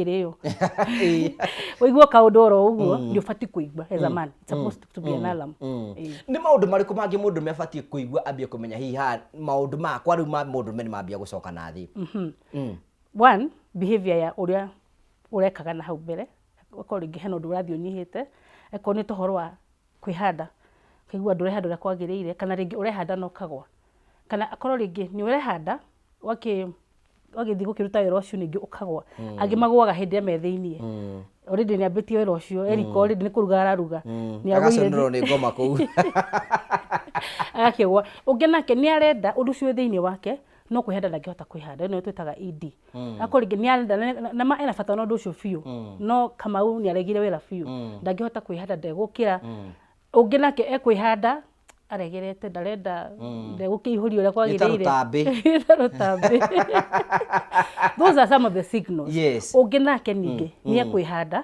Kĩrĩo ũigue kaũndũ oro ũguo, nĩ ũbatiĩ kũigua. As a man, it's supposed to be an alarm. Nĩ maũndũ marĩkũ mangĩ mũndũrũme abatiĩ kũigua ambie kũmenya hihi haha maũndũ makwa rĩu ma mũndũrũme nĩ mambia gũcoka na thĩ? One, behavior ya ũrĩa ũrekaga na hau mbere, okorwo rĩngĩ hena ũndũ ũrathiĩ ũnyihĩte, akorwo nĩ ta ũhoro wa kwĩhanda, ũkaigua ndũrehanda ũrĩa kwagĩrĩire, kana rĩngĩ ũrehanda na ũkagwa, kana akorwo rĩngĩ nĩ ũrehanda wagĩthiĩ gũkĩruta wĩra ũcio ningĩ ũkagwa. Angĩ magũaga hĩndĩ ĩrĩa me thĩiniĩ. Already nĩ ambĩtie wĩra ũcio eriko, already nĩ kũruga araruga, nĩ agũire. Agacũnũrwo nĩ ngoma kũu. Agakĩgwa. Ũngĩ nake nĩ arenda ũndũ ũcio wĩ thĩiniĩ wake, no kwĩhanda ndangĩhota kwĩhanda, ĩno nĩyo twĩtaga ED. Akorwo rĩngĩ nĩ arenda na ma ena bata na ũndũ ũcio biũ, no Kamau nĩ aregire wĩra biũ, ndangĩhota kwĩhanda, ndegũkĩra. Ũngĩ nake ekwĩhanda aregerete, ndarenda, ndegũkĩihũria ũrĩa kwagĩrĩire. Rũtambĩ. Nĩ ta rũtambĩ. Those are some of the signals. Ũngĩ nake ningĩ nĩ ekwĩhanda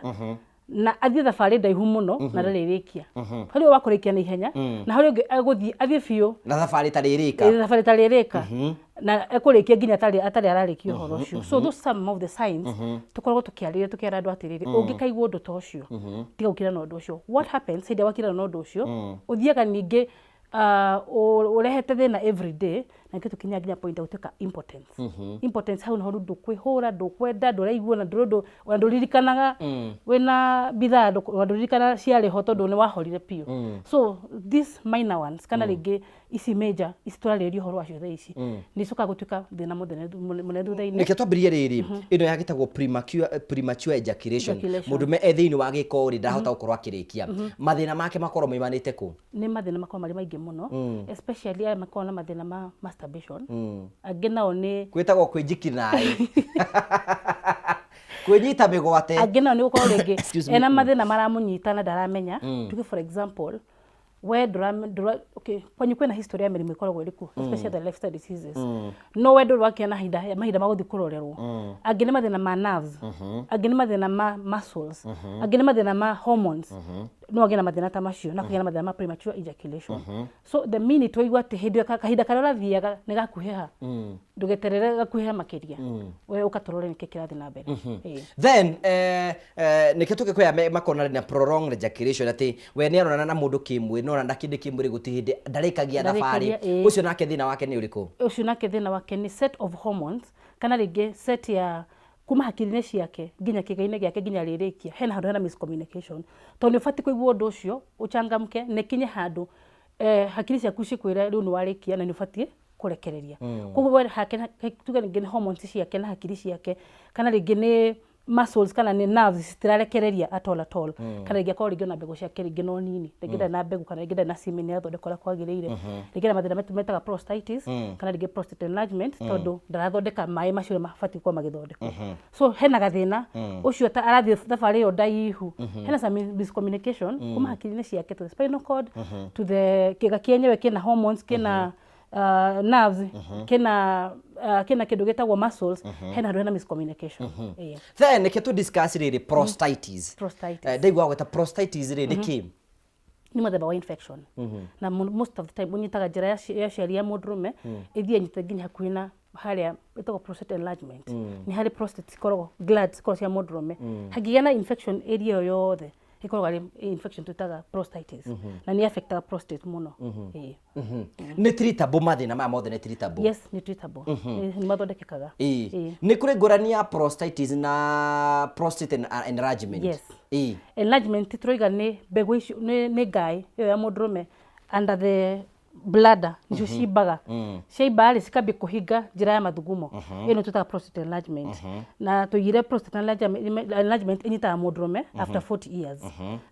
na athiĩ thabarĩ ndaihu mũno na ndarĩrĩkia. Harĩ ũyũ wa kũrĩkia na ihenya, na harĩ ũngĩ egũthiĩ athiĩ biũ na thabarĩ ĩtarĩrĩka. Ĩ, thabarĩ ĩtarĩrĩka na ekũrĩkia nginya atarĩ ararĩkia ũhoro ũcio. So those some of the signs tũkoragwo tũkĩarĩria, tũkera andũ atĩrĩrĩ, ũngĩkaigua ũndũ ta ũcio, tiga gũkira na ũndũ ũcio. What happens hĩndĩ ĩrĩa wakira na ũndũ ũcio, ũthiaga ningĩ ũrehete thĩna every day, na nĩkĩo tũkinyaga nginya point ya gũtuĩka impotence. Impotence hau naho rĩu ndũkwĩhũra, ndũkwenda, ndũraigua, na ndũrĩ ona ndũririkanaga wĩna bithaa, ona ndũririkanaga ciarĩ ho tondũ nĩ wahorire biũ. So these minor ones kana rĩngĩ ici major ici tũrarĩrĩria ũhoro wacio thaa ici, nĩ icokaga gũtuĩka thĩna mũnene thutha-inĩ. Nĩkĩo twambĩrĩrie rĩrĩ ĩno yagĩtagwo premature ejaculation. Ejaculation. Mũndũme e thĩinĩ wa gĩko rĩ, ndarahota gũkorwo akĩrĩkia, mathĩna make makorwo maimanĩte kũ? Nĩ mathĩna makoragwo marĩ maingĩ mũno, especially aya makoragwo na mathĩna ma masturbation. Angĩ nao nĩ Kwĩtagwo kwĩnjikinaĩ, kwĩnyita mĩgwate. Angĩ nao nĩ gũkorwo rĩngĩ Excuse me. Ena mathĩna maramũnyita na ndaramenya. Tuge for example, we ndũra, okay, kwanyu kwĩna history ya mĩrimũ ĩkoragwo ĩrĩ kuo, especially the lifestyle diseases, no we ndũrĩ wakĩona mahinda ma gũthiĩ kũrorerwo. Angĩ nĩ mathĩna ma nerves, angĩ nĩ mathĩna ma muscles, angĩ nĩ mathĩna ma hormones. No agĩe na mathĩna ta macio na kũgĩa na mathĩna ma premature ejaculation. So the minute waigua atĩ hĩndĩ ĩyo kahinda karĩa ũrathiaga nĩ gakuhĩha, ndũgeterere gakuhĩha makĩria, we ũkatũrore nĩkĩ kĩrathiĩ na mbere. Ĩĩ. Then nĩkĩo tũgĩkoya makona na prolonged ejaculation, atĩ we nĩ aronana na mũndũ kĩmwĩrĩ, no ona kĩndĩ kĩmwĩrĩ gũtirĩ hĩndĩ ndarĩkagia thabarĩ. Ndarĩkagia, ĩĩ. Ũcio nake thĩna wake nĩ ũrĩkũ? Ũcio nake thĩna wake nĩ set of hormones, kana rĩngĩ set ya kuma hakiri-inĩ ciake nginya kĩga-inĩ gĩake nginya rĩrĩkia, hena handũ hena miscommunication, tondũ nĩ ũbatiĩ kũigua ũndũ ũcio ũchangamke na ĩkinye handũ hakiri ciaku cikwĩre rĩu nĩ warĩkia na nĩ ũbatiĩ kũrekereria. Koguo we hake tuge rĩngĩ nĩ hormones ciake na hakiri ciake, kana rĩngĩ nĩ muscles, kana nĩ nerves citirarekereria at all at all, kana rĩngĩ akorwo rĩngĩ ona mbegũ ciake rĩngĩ no nini, rĩngĩ ndarĩ na mbegũ, kana rĩngĩ ndarĩ na semen ĩrathondeka ũrĩa kwagĩrĩire, rĩngĩ na mathĩna metaga prostatitis, kana rĩngĩ prostate enlargement, tondũ ndarathondeka maĩ macio ũrĩa mabatiĩ gũkorwo magĩthondekwo. So hena gathĩna ũcio ta arathiĩ thabarĩ ĩyo ndaihu, hena some miscommunication kuma hakiri-inĩ ciake to the spinal cord, to the kĩga kĩenyewe kĩna hormones, kĩna nerves, kĩna kĩndũ gĩtagwo muscles, hena handũ hena miscommunication. Ĩĩ. Then nĩkĩo tũ discuss rĩrĩ prostatitis. Prostatitis. Ndaigua gwĩta prostatitis rĩ, nĩ kĩ? Nĩ mũthemba wa infection, na most of the time ũnyitaga njĩra ya ũciari ya mũndũrũme, ĩthiĩ nyite nginya hakuhĩ na harĩa ĩtagwo prostate enlargement. Nĩ harĩ prostate cikoragwo, glands cikoragwo cia mũndũrũme, hangĩgĩa na infection area ĩyo yothe ĩkoragwo arĩ infection twĩtaga prostatitis, na nĩ affectaga prostate mũno. Ĩĩ. Nĩ treatable? Mathĩna maya mothe nĩ treatable? Yes, nĩ treatable. Nĩ mathondekekaga. Ĩĩ. Nĩ kũrĩ ngũrani ya prostatitis na prostate enlargement? Yes. Enlargement tũroiga nĩ mbegũ icio, nĩ ngaĩ ĩyo ya mũndũrũme under the bladder, nĩcio cimbaga. Ciaimba rĩ, cikambia kũhinga njĩra ya mathugumo. Ĩyo nĩ twĩtaga prostate enlargement. Na tũigire prostate enlargement ĩnyitaga mũndũrũme after 40 years,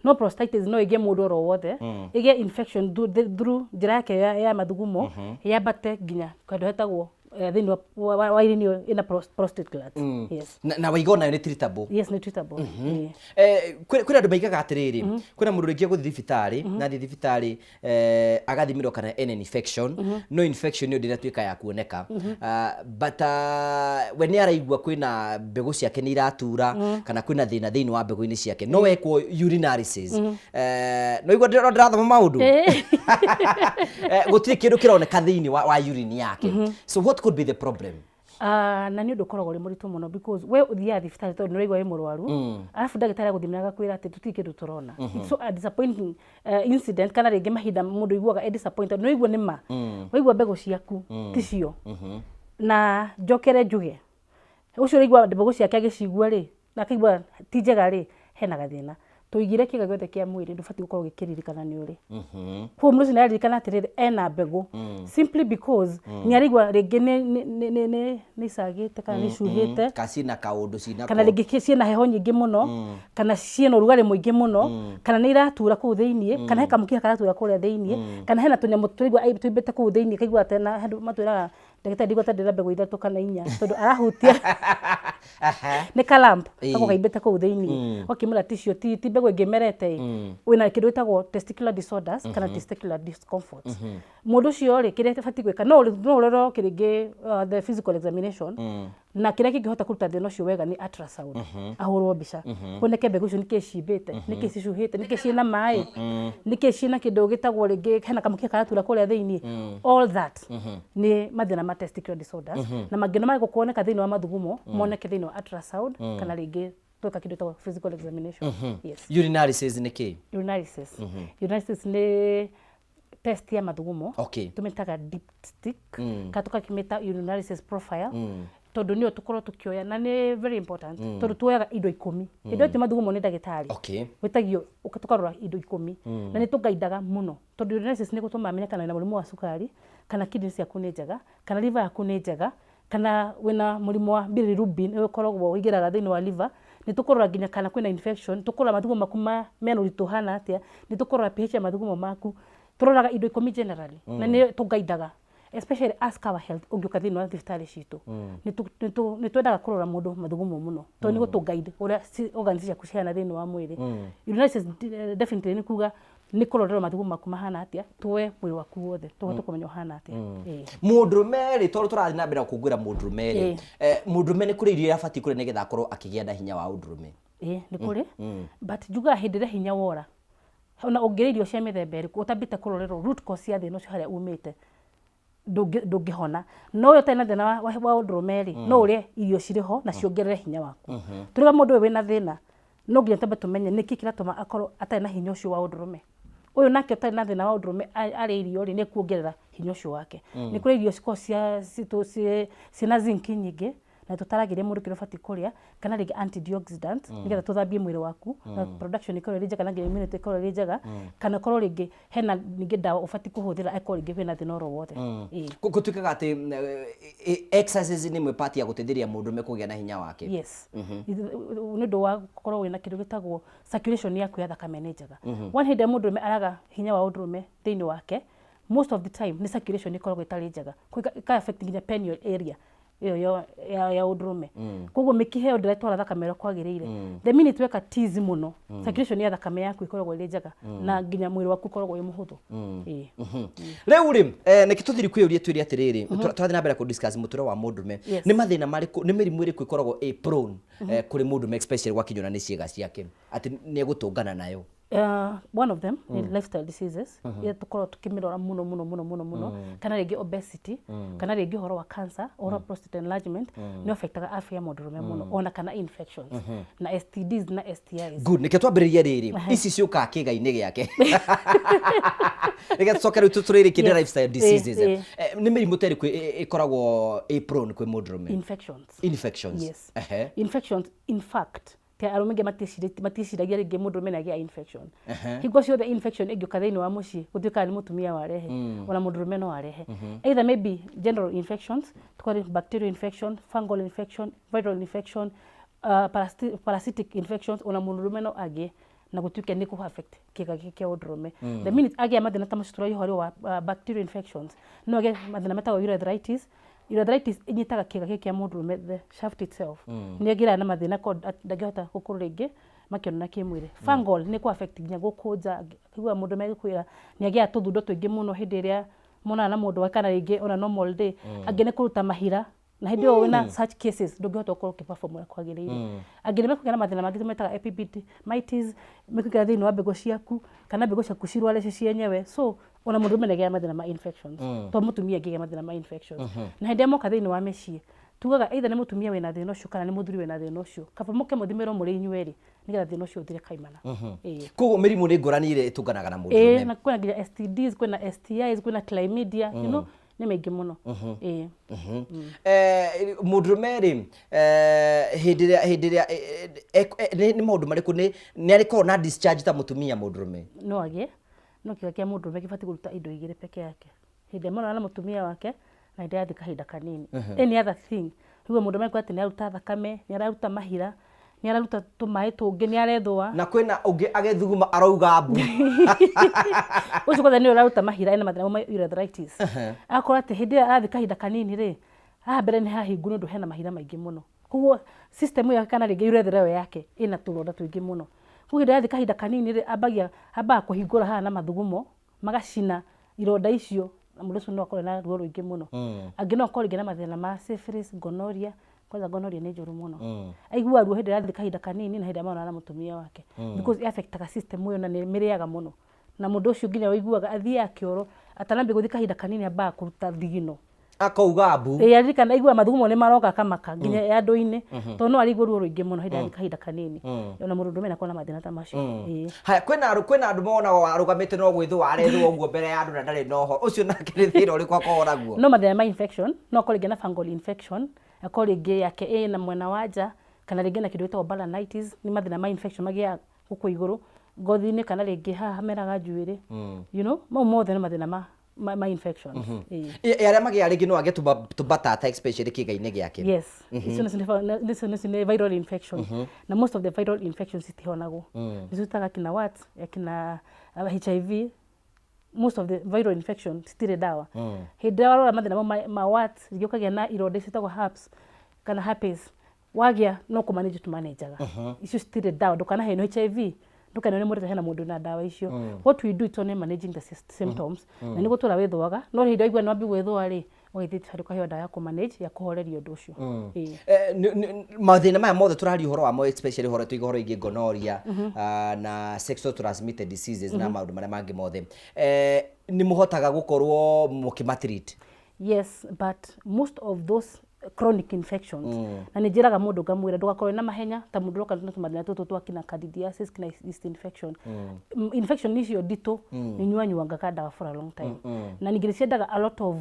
no prostatitis no ĩgĩe mũndũ oro wothe, ĩgĩe infection through njĩra yake ya mathugumo, yambate nginya handũ hetagwo thĩinĩ wa irini ĩyo ĩna prostate glands. Yes. Na waiga onayo nĩ treatable? Yes, nĩ treatable. Ĩĩ. Kwĩna andũ maigaga atĩrĩrĩ, kwĩna mũndũ rĩngĩ agũthiĩ thibitarĩ, na athiĩ thibitarĩ agathimĩrwo kana ena infection, no infection ĩyo ndĩratuĩka ya kuoneka. Ah, but we nĩ araigua kwĩna mbegũ ciake nĩ iratura, kana kwĩna thĩna thĩinĩ wa mbegũ-inĩ ciake, no wekwo urinalysis, no igua ndĩrathoma maũndũ. Gũtirĩ kĩndũ kĩroneka thĩinĩ wa urine yake. So what could be the problem? Ah, na nĩ ũndũ ũkoragwo ũrĩ mũritũ mũno because we ũthiaga thibitarĩ tondũ nĩ ũraigua wĩ mũrwaru, arabu ndagĩtarĩ agũthimĩra agakwĩra atĩ tũtirĩ kĩndũ tũrona. It's so a disappointing incident, kana rĩngĩ mahinda mũndũ aiguaga e disappointed, nĩ ũraigua nĩ ma waigua mbegũ ciaku ticio. Na njokere njuge ũcio ũraigua mbegũ ciake agĩcigua rĩ, na akaigua ti njega rĩ, hena gathĩna. Tũigire kĩga gĩothe kĩa mwĩrĩ ndũbatiĩ gũkorwo ũgĩkĩririkana nĩ ũrĩ. Koguo mũndũ ũcio nĩ araririkana atĩrĩrĩ, ena mbegũ simply because nĩ araigua rĩngĩ nĩ icagĩte kana nĩ icuhĩte, Ka ciĩna kaũndũ ciĩna kana rĩngĩ ciĩna heho nyingĩ mũno, kana ciĩna ũrugarĩ mũingĩ mũno, kana nĩ iratura kũu thĩiniĩ, kana he kamũkiha karatura kũrĩa thĩiniĩ, kana hena tũnyamũ tũraigua tũimbĩte kũu thĩiniĩ, kaigua tena handũ matwĩraga ndagĩtarĩ ndiguo ta ndĩna mbegũ ithatũ kana inya, tondũ arahutia nĩ kalamp kako kaimbĩte kũu thĩiniĩ, ũgakĩmwĩra ticio ti mbegũ ĩngĩ ĩmerete ĩ. Wĩna kĩndũ gĩtagwo testicular disorders kana testicular discomfort. Mũndũ ũcio rĩ, kĩrĩa abatiĩ gwĩka, no ũrorwo kĩrĩngĩ the physical examination, na kĩrĩa kĩngĩhota kũruta thĩna ũcio wega nĩ ultrasound, ahũrwo mbica kuoneke mbegũ icio nĩkĩ cimbĩte, nĩkĩ cicuhĩte, nĩkĩ ciĩna maĩ, nĩkĩ ciĩna kĩndũ gĩtagwo rĩngĩ hena kamũkiha karatura kũrĩa thĩiniĩ. All that nĩ mathĩna ma testicular disorders, na mangĩ no magũ kuoneka thĩinĩ wa mathugumo, moneke thĩinĩ wa ultrasound, kana rĩngĩ tweka kĩndũ gĩtagwo physical examination, yes. Urinalysis nĩ kĩ? Urinalysis. Urinalysis nĩ test ya mathugumo. Tũmĩtaga dipstick kana tũgakĩmĩta urinalysis profile, tondũ nĩyo tũkorwo tũkĩoya, na nĩ very important tondũ tuoyaga indo 10 hĩndĩ ĩyo ti mathugumo nĩ ndagĩtarĩ. Wĩtagio tũkarora indo 10, na nĩ tũgaindaga mũno tondũ urinalysis nĩ gũtũma menye kana wĩna mũrimũ wa cukari, kana kidney ciaku nĩ njega, kana liver yaku nĩ njega, kana wĩna mũrimũ wa bilirubin ũrĩa ũkoragwo ũingĩraga thĩinĩ wa liver. Nĩ tũkũrora nginya kana kwĩna infection, tũkũrora mathugumo maku mena ũritũ ũhana atĩa, nĩ tũkũrora pH ya mathugumo maku. Tũroraga indo 10 generally, na nĩ tũgaindaga, especially Ask Our Health. Ũngĩũka thĩinĩ wa thibitarĩ citũ, nĩ twendaga kũrora mũndũ mathugumo mũno tondũ nĩ gũtũ guide ũrĩa organs ciaku cihana thĩinĩ wa mwĩrĩ. Urinalysis definitely nĩ kuga nĩ kũrorerwo mathugumo maku mahana atĩa, tuoe mwĩrĩ waku wothe tũhote kũmenya ũhana atĩa. Ĩĩ. Mũndũrũme rĩ, tondũ tũrathiĩ na mbere na gũkũngũĩra mũndũrũme rĩ, mũndũrũme nĩ kũrĩ irio iria abatiĩ kũrĩa nĩgetha akorwo akĩgĩa na hinya wa ũndũrũme? Ĩĩ, nĩ kũrĩ, but njugaga hĩndĩ ĩrĩa hinya wora, ona ũngĩrĩa irio cia mĩthemba ĩrĩkũ ũtambĩte kũrorerwo root cause ya thĩna ũcio harĩa umĩte, ndũngĩhona. No ũyũ ũtarĩ na thĩna wa ũndũrũme rĩ, no ũrĩe irio cirĩ ho na ciongerere hinya waku. Tũrĩga mũndũ ũyũ wĩna thĩna, no nginya twambe tũmenye nĩkĩ kĩratũma akorwo atarĩ na hinya ũcio wa ũndũrũme. Ũyũ nake ũtarĩ na thĩna wa ũndũrũme arĩa irio rĩ, nĩ kuongerera hinya ũcio wake. Nĩ kũrĩ irio cikoragwo ciĩna zinc nyingĩ, na tũtaragĩria mũndũ kĩrĩa ũbatiĩ kũrĩa, kana rĩngĩ antioxidant, nĩgetha tũthambie mwĩrĩ waku na production ĩkorwo ĩrĩ njega, na nginya immunity ĩkorwo ĩrĩ njega, kana korwo rĩngĩ hena ningĩ ndawa ũbatiĩ kũhũthĩra angĩkorwo rĩngĩ wĩna thĩna oro wothe. Ĩĩ. Gũtuĩkaga atĩ exercise nĩ ĩmwe part ya gũteithĩrĩria mũndũrũme kũgĩa na hinya wake? Yes, nĩ ũndũ wa gũkorwo wĩna kĩndũ gĩtagwo circulation yaku ya thakame nĩ njega. One, hĩndĩ ĩrĩa mũndũrũme araga hinya wa ũndũrũme thĩinĩ wake, most of the time nĩ circulation ĩkoragwo ĩtarĩ njega. Kwa ĩka affect nginya penile area ĩyo ya ũndũrũme, koguo mĩkiha ĩyo ndĩratwara thakame ũrĩa kwagĩrĩire. The minute weka tizi mũno, circulation ya thakame yaku ĩkoragwo ĩrĩ njega na nginya mwĩrĩ waku ũkoragwo wĩ mũhũthũ. Ĩĩ. Rĩu rĩ, nĩkĩ tũthiri kwĩyũria twĩre atĩrĩrĩ, tũrathiĩ na mbere kũ discuss mũtũrĩre wa mũndũrũme. Nĩ mathĩna marĩkũ, nĩ mĩrimũ ĩrĩkũ ĩkoragwo ĩ prone kũrĩ mũndũrũme, especially gwakinywo na nĩ ciĩga ciake, atĩ nĩ egũtũngana nayo? One of them nĩ lifestyle diseases iria tũkoragwo tũkĩmĩrora mũno mũno mũno mũno mũno, kana rĩngĩ obesity, kana rĩngĩ ũhoro wa cancer, ũhoro wa prostate enlargement nĩ affectaga afya ya mũndũrũme mũno, ona kana infections na STDs na STIs. Good, nĩkĩo twambĩrĩrie rĩrĩ, ici ciũkaga kĩga-inĩ gĩake. Reke tũcoke rĩu tũrĩrĩkie nĩ lifestyle diseases. Nĩ mĩrimũ ta ĩrĩkũ ĩkoragwo ĩ prone kwĩ mũndũrũme? Infections. Infections. Yes. Infections, in fact te arũme aingĩ maticiragia rĩngĩ mũndũrũme nĩ agĩa infection. Hingo ciothe infection ĩngĩũka thĩinĩ wa mũciĩ, gũtuĩkaga nĩ mũtumia warehe, ona mũndũrũme no arehe. Either maybe general infections, tukarĩ bacterial infection, fungal infection, viral infection, parasitic infections, ona mũndũrũme no agĩe na gũtuĩke nĩ kũ affect kĩga gĩkĩ kĩa ũndũrũme. The minute agĩa mathĩna ta macio tũragia ũhoro wa bacterial infections, no agĩe mathĩna metagwo urethritis. Urethritis ĩnyitaga kĩga gĩkĩ kĩa mũndũrũme, the shaft itself. Nĩ agĩraga na mathĩna ko ndangĩhota gũkorwo rĩngĩ makĩonana kĩmwĩrĩ. Fungal nĩ kũ affect nginya gũkũ nja, ũiguaga mũndũrũme agĩkwĩra nĩ agĩaga tũthundo tũingĩ mũno hĩndĩ ĩrĩa monana na mũndũ wake, kana rĩngĩ ona normal day. Angĩ nĩ kũruta mahira, na hĩndĩ ĩyo wĩna such cases ndũngĩhota gũkorwo ũkĩ perform ũrĩa kwagĩrĩire. Angĩ nĩ mekũgĩa na mathĩna mangĩ metaga epididymitis, mekũingĩra thĩinĩ wa mbegũ ciaku, kana mbegũ ciaku cirware cio cienyewe. So ona mũndũrũme nĩ agĩaga mathĩna ma infections, to mũtumia angĩgĩa mathĩna ma infections. Na hĩndĩ ĩrĩa moka thĩinĩ wa mĩciĩ, Tugaga either nĩ mũtumia wĩna thĩna ũcio kana nĩ mũthuri wĩna thĩna ũcio. Kaba mũke mũthimĩrwo mũrĩ inyuerĩ nĩgetha thĩna ũcio ũthire kaimana. Ĩĩ. Koguo mĩrimũ nĩ ngũrani ĩrĩa ĩtũnganaga na Ĩĩ, mũndũrũme. na kwĩna nginya STDs, kwĩna STIs, kwĩna chlamydia, you know, nĩ maingĩ mũno. Ĩĩ. Eh, mũndũrũme rĩ, eh, hĩndĩ ĩrĩa nĩ maũndũ marĩkũ nĩ arĩkoragwo na discharge ta mũtumia mũndũrũme? No agĩe, no kĩga kĩa mũndũrũme gĩbatiĩ kũruta indo igĩrĩ peke yake. Hĩndĩ ĩrĩa monana na mũtumia wake na hĩndĩ ĩrĩa athiĩ kahinda kanini. Any other thing, rĩu mũndũrũme nĩkuga atĩ nĩ araruta thakame, nĩ araruta mahira, nĩ araruta tũmaĩ tũngĩ, nĩ arethũa. Na kwĩna ũngĩ agĩthuguma arauga mbu. Ũcio kwanza nĩwe ũraruta mahira ena mathĩna ma urethritis. Agakorwo atĩ hĩndĩ ĩyo arathiĩ kahinda kanini rĩ, haha mbere nĩ hahingu nĩ ũndũ hena mahira maingĩ mũno. Koguo system ĩyo kana rĩngĩ urethra ĩyo yake ĩna tũronda tũingĩ mũno. Koguo hĩndĩ ĩrĩa arathiĩ kahinda kanini rĩ, ambagia ambaga kũhingũra haha na mathugumo, magacina ironda icio na mũndũ ũcio no akorwo na ruo rũingĩ mũno. Angĩ no akorwo rĩngĩ na mathĩna ma syphilis, gonorrhea, kwanza gonorrhea nĩ njũru mũno. Aiguaga ruo hĩndĩ ĩrĩa arathiĩ kahinda kanini na hĩndĩ ĩrĩa monana na mũtumia wake. Because ĩ affect aga system ĩyo na nĩ ĩmĩrĩaga mũno. Na mũndũ ũcio nginya ũiguaga athiaga kĩoro atanambia gũthiĩ kahinda kanini ambaga kũruta thigino. Akauga mbu. Ĩĩ aririkana aiguaga mathugumo nĩ maroka akamaka nginya e andũ-inĩ tondũ no araigua ruo rũingĩ mũno hĩndĩ ĩrĩa athiĩ kahinda kanini. Ona mũndũrũme nĩ akoragwo na mathĩna ta macio. Ĩĩ. Haya, kwĩna andũ monaga arũgamĩte no gwĩthũa arethũa ũguo mbere ya andũ na ndarĩ na ũhoro ũcio, nake nĩ thĩna ũrĩkũ akoragwo naguo? No mathĩna ma infection, no akorwo rĩngĩ na fungal infection, akorwo rĩngĩ yake ĩna mwena wa nja, kana rĩngĩ na kĩndũ gĩtagwo balanitis, nĩ mathĩna ma infection magĩaga gũkũ igũrũ ngothi-inĩ kana rĩngĩ haha hameraga njuĩrĩ. Mau mothe nĩ mathĩna ma infections. Ĩĩ. Arĩa magĩaga rĩngĩ no agĩe tũmbatata especially kĩĩga-inĩ gĩake. Yes, icio nĩcio nĩ viral infection, na most of the viral infections citihonagwo. Nĩcio twĩtaga kina warts, akina HIV. Most of the viral infection citirĩ ndawa. Hĩndĩ ĩrĩa warwara mathĩna mau ma warts, rĩngĩ ũkagĩa na ironda ici ciĩtagwo herpes kana herpes, wagĩa no kũ manage tũmanenjaga. Icio citirĩ ndawa. Ndũkanaheanwo HIV, ndũkanone mũrĩte hena mũndũ na ndawa icio. What we do, it's only managing the symptoms, na nĩ gũtũra wĩthũaga, no hĩndĩ ĩrĩa waigua nĩ wambia gwĩthũa rĩ, ũgagĩthiĩ thibitarĩ ũkaheo ndawa ya kũ manage, ya kũhoreria ũndũ ũcio. Ĩĩ. Eh, mathĩna maya mothe tũraria ũhoro wamo, especially ũhoro tuiga ũhoro wĩgiĩ gonorrhea na sexual transmitted diseases na maũndũ marĩa mangĩ mothe, nĩ mũhotaga gũkorwo mũkĩmatreat? Yes, but most of those chronic infections, na nĩ njĩraga mũndũ ngamwĩra ndũgakorwo na mahenya ta mũndũ ũroka na tũmathĩna tũtũ twa kina candidiasis, kina yeast infection. Infection icio nditũ nĩ nyuanyuangaga ndawa for a long time, na ningĩ nĩ ciendaga a lot of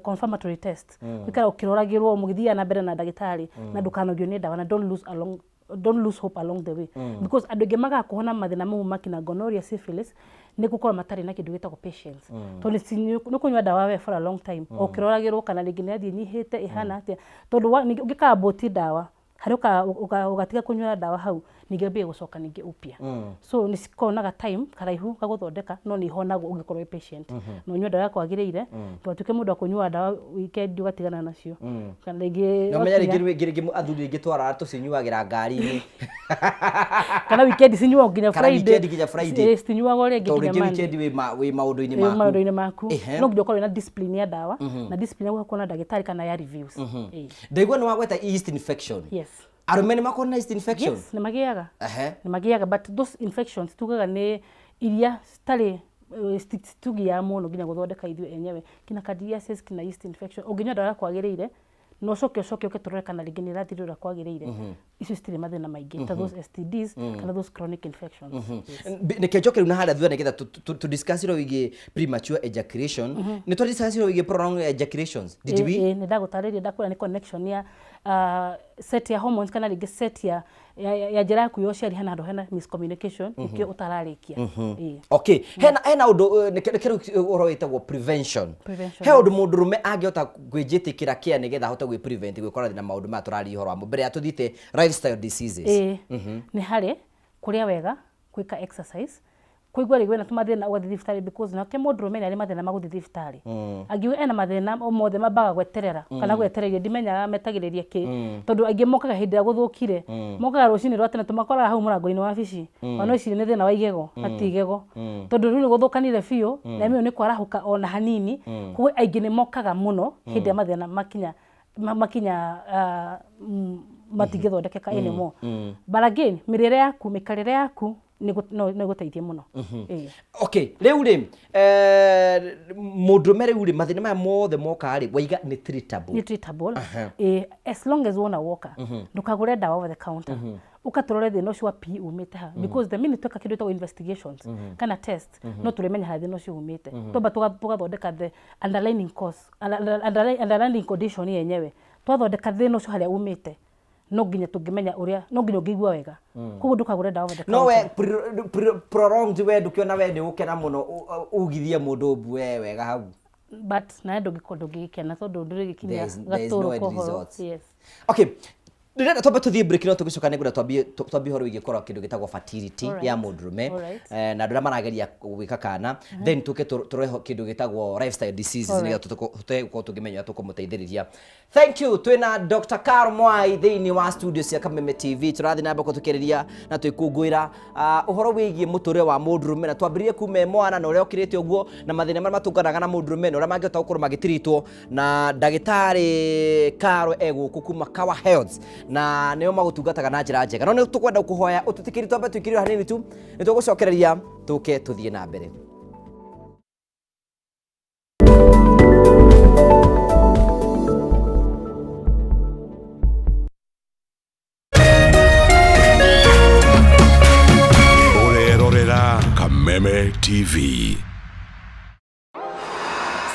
confirmatory test, gũikara ũkĩroragĩrwo mũgĩthiaga na mbere na ndagĩtarĩ, na ndũkanogio nĩ ndawa, na don't lose hope along the way, because andũ aingĩ magaga kũhona mathĩna mau makina gonorrhea, syphilis, nĩ gũkorwo matarĩ na kĩndũ gĩtagwo patience, tondũ nĩ kũnyua ndawa we for a long time o ũkĩroragĩrwo kana rĩngĩ nĩ yathiĩ ĩnyihĩte ĩhana atĩa, tondũ ningĩ ũngĩkambũti ndawa harĩa ũgatiga kũnyua ndawa hau, ningĩ ambie gũcoka ningĩ upya. So nĩ cikonaga time karaihu gagũthondeka, no nĩ ihonagwo ũngĩkorwo wĩ patient na ũnyue ndawa kwagĩrĩire. Ndũgatuĩke mũndũ wa kũnyua ndawa weekend ũgatigana nacio kana rĩngĩ Na ũmenye rĩngĩ athuri rĩngĩ twaraga tũcinyuagĩra ngari-inĩ. Kana weekend cinyuagwo nginya Kana Friday. Weekend nginya Friday. Ĩĩ, citinyuagwo rĩngĩ tondũ nginya rĩngĩ Monday. Weekend wĩ maũndũ-inĩ Wĩ maku. Maũndũ-inĩ maku. No nginya ũkorwo wĩna discipline ya ndawa na discipline ya gũka kuona ndagĩtarĩ kana ya reviews. Ĩĩ. Ndaigua nĩ wagweta yeast infection. Yes. Arũme nĩ makoragwo na yeast infection? Yes, nĩ magĩaga. Nĩ magĩaga, but those infections tugaga nĩ iria citarĩ citugiaga mũno nginya gũthondeka ithuĩ enyewe, kina candidiasis, kina yeast infection. Ũngĩnyua ndawa ĩrĩa kwagĩrĩire na ũcoke ũke tũrore kana rĩngĩ nĩ ĩrathira ũrĩa kwagĩrĩire, icio citirĩ mathĩna maingĩ ta those STDs kana those chronic infections. Yes. Nĩkĩo njoke rĩu na harĩa thutha nĩgetha tũ discuss ũhoro wĩgiĩ premature ejaculation. Nĩ twa discuss ũhoro wĩgiĩ prolonged ejaculations, did we? Ĩĩ, nĩ ndagũtarĩria, ndakwĩra nĩ connection ya set ya hormones kana rĩngĩ set ya njĩra yaku ya ũciari, hena handũ hena miscommunication, nĩkĩo ũtararĩkia. Ĩĩ. Okay, hena ũndũ nĩkĩo rĩu ũhoro wĩtagwo prevention. Prevention. He ũndũ mũndũrũme angĩhota kwĩnjĩtĩkĩra kĩa nĩgetha ahote gwĩ prevent gwĩkora na maũndũ maya tũraria ũhoro wamo mbere ya tũthiĩte lifestyle diseases? Ĩĩ, nĩ harĩ kũrĩa wega, gwĩka exercise, kũigua rĩngĩ wĩna tũmathĩna ũgathiĩ thibitarĩ, because nake mũndũrũme nĩ arĩ mathĩna ma gũthiĩ thibitarĩ. Angiuga ena mathĩna o mothe mambaga gweterera kana gwetereria, ndimenyaga metagĩrĩria kĩ, tondũ aingĩ mokaga hĩndĩ ĩrĩa gũthũkire. Mokaga rũcinĩ rwa tene, tũmakoraga hau mũrango-inĩ wa wabici, ona eciria nĩ thĩna wa igego na ti igego, tondũ rĩu nĩ gũthũkanire biũ na ĩmwe nĩ kwarahũka ona hanini. Koguo aingĩ nĩ mokaga mũno hĩndĩ ĩrĩa mathĩna makinya matingĩthondekeka anymore. But again, mĩrĩre yaku, mĩikarĩre yaku. No ĩgũteithie mũno. Ĩĩ. Okay, rĩu rĩ, mũndũrũme rĩu rĩ, mathĩna maya mothe moka rĩ, waiga nĩ treatable? Nĩ treatable. Ĩĩ, as long as wona woka, ndũkagũre ndawa over the counter, ũka tũrore thĩna ũcio wa PE umĩte ha, because the minute tweka kĩndũ gĩtagwo investigations kana test, no tũrĩmenya harĩa thĩna ũcio umĩte. Twamba tũgathondeka the underlying cause, underlying condition yenyewe. Twathondeka thĩna ũcio harĩa umĩte, no nginya tũngĩmenya ũrĩa, no nginya ũngĩigua wega. Koguo ndũkagũre ndawa over the No we counter. Prolonged we ndũkĩona we nĩ ũkena mũno ugithie mũndũ mbu we wega hau. But nawe ndũngĩkorwo ndũngĩgĩkena tondũ ndũrĩgĩkinya There is no gatũrũ end kohoro. results. Yes. Okay, ndĩrenda twambe tũthiĩ break, no tũgĩcoka nĩngwenda twambie ũhoro wĩgiĩ kũrora kĩndũ gĩtagwo fertility ya mũndũrũme na andũ arĩa marageria gwĩka kana, then tũke tũrore kĩndũ gĩtagwo lifestyle diseases, nĩgetha tũhote gũkorwo tũkĩmenya ũrĩa tũkũmũteithĩrĩria. Thank you. Twĩna Dr. Carl Mwai thĩinĩ wa studio cia Kameme TV. Tũrathiĩ na mbere tũkĩarĩria na twĩkũngũĩra ũhoro wĩgiĩ mũtũrĩre wa mũndũrũme, na twambĩrĩrie kuma e mwana na ũrĩa ũkĩrĩte ũguo, na mathĩna marĩa matũnganaga na mũndũrũme na ũrĩa mangĩhota gũkorwo magĩtiritwo na ndagĩtarĩ Carl e gũkũ kuma Kawa Health, na nĩo magũtungataga na njĩra njega. No nĩ tũkwenda kũhoya ũtũtĩkĩrie twambe twĩkĩrĩre hanini tu, nĩ tũgũcokereria tũke tũthiĩ na mbere. Ũrerorera Kameme TV.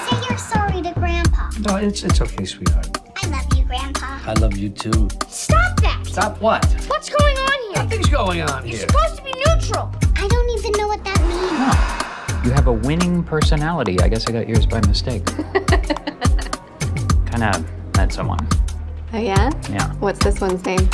Say you're sorry to Grandpa. No, it's okay, sweetheart. I love you, Grandpa. I love you too. Stop that! Stop what? What's going on here? Nothing's going on You're here. supposed to be neutral. I don't even know what that means. You have a winning personality. I guess I got yours by mistake. Kind of met someone. Oh yeah? Yeah. What's this one's name?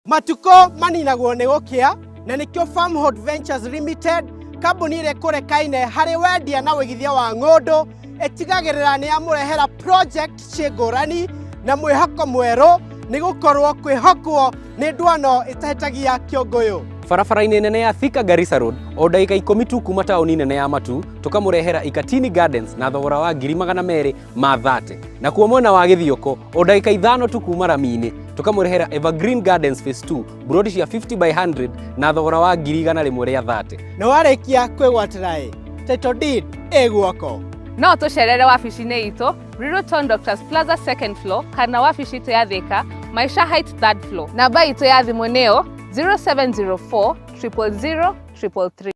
Matuko maninagwo nĩ gũkĩa, na nĩkĩo Farmhold Ventures Limited, kambuni ĩrĩa ĩkũrekaine harĩ wendia na wĩigithia wa ng'ũndũ, ĩtigagĩrĩra nĩ yamũrehera project ciĩ ngũrani na mwĩhoko mwerũ, nĩ gũkorwo kwĩhokwo nĩ ndwano ĩtahĩtagia kĩũngũyũ. Barabara-inĩ nene ya Thika Garissa Road, o ndagĩka 10 tu kuma taũni nene ya Matu, tũkamũrehera Ikatini Gardens na thogora wa ngiri magana merĩ ma 30. Nakuo mwena wa Gĩthioko, o ndagĩka 5 tu kuma rami-inĩ, tũkamũrehera Evergreen Gardens Phase 2, buroti cia 50 by 100 na thogora wa ngiri igana rĩmwe rĩa 30. Na warĩkia kwĩgwatĩra ĩ, title deed ĩ guoko. No tũcerere wabici-inĩ itũ Ruiru Town Doctors Plaza second floor, kana wabici itũ ya Thika Maisha Heights third floor. Namba itũ ya thimũ nĩyo 0704 000 333.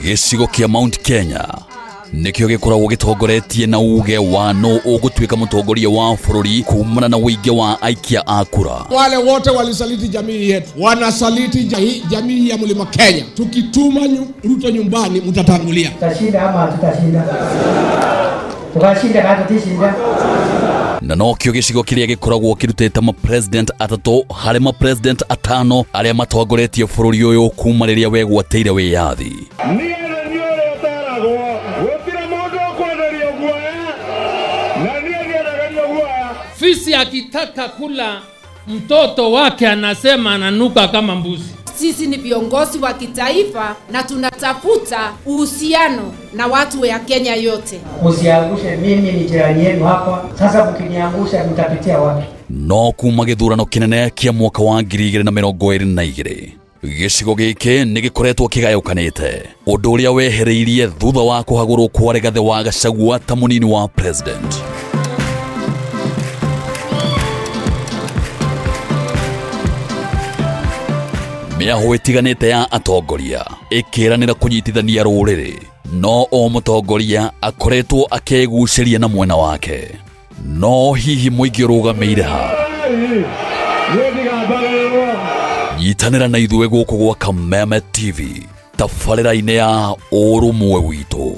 Gĩcigo kĩa Mount Kenya nĩkĩo gĩkoragwo gĩtongoretie na uge wa nũ ũgũtuĩka mũtongoria wa bũrũri kumana na ũingĩ wa aikia a kura. Wale wote walisaliti jamii yetu, wanasaliti jamii ya Mlima Kenya. Tukituma Ruto nyumbani, mtatangulia. Tutashinda ama hatutashinda? Tukashinda kana tutishinda? Na nokĩo gĩcigo kĩrĩa gĩkoragwo kĩrutĩte ma-president atatũ harĩ ma-president atano arĩa matongoretie bũrũri ũyũ kuma rĩrĩa wegwatĩire wĩyathi. Niĩ nĩ niĩ ũrĩa ũteragwo, gũtirĩ mũndũ ũkwenderio guoya, na niĩ ndiendagĩrio guoya. Fisi akitaka kula mtoto wake anasema ananuka kama mbuzi. Sisi ni viongozi wa kitaifa na tunatafuta uhusiano na watu ya Kenya yote. Usiangushe, mimi ni jirani yenu hapa. Sasa mkiniangusha mtapitia wapi? No kuma gĩthurano kĩnene kĩa mwaka wa ngiri igĩrĩ na mĩrongo ĩrĩ na igĩrĩ, gĩcigo gĩkĩ nĩ gĩkoretwo kĩgayũkanĩte, ũndũ ũrĩa wehereirie thutha wa kũhagũrwo kwa Rigathĩ wa Gachagua ta mũnini wa president. Mĩahũ ĩtiganĩte ya atongoria ĩkĩranĩra kũnyitithania rũrĩrĩ, no o mũtongoria akoretwo akĩgucĩria na mwena wake. No hihi mũingĩ ũrũgamĩire ha? Nyitanĩra na ithuĩ gũkũ gwa Kameme TV tabarĩra-inĩ ya ũrũmwe witũ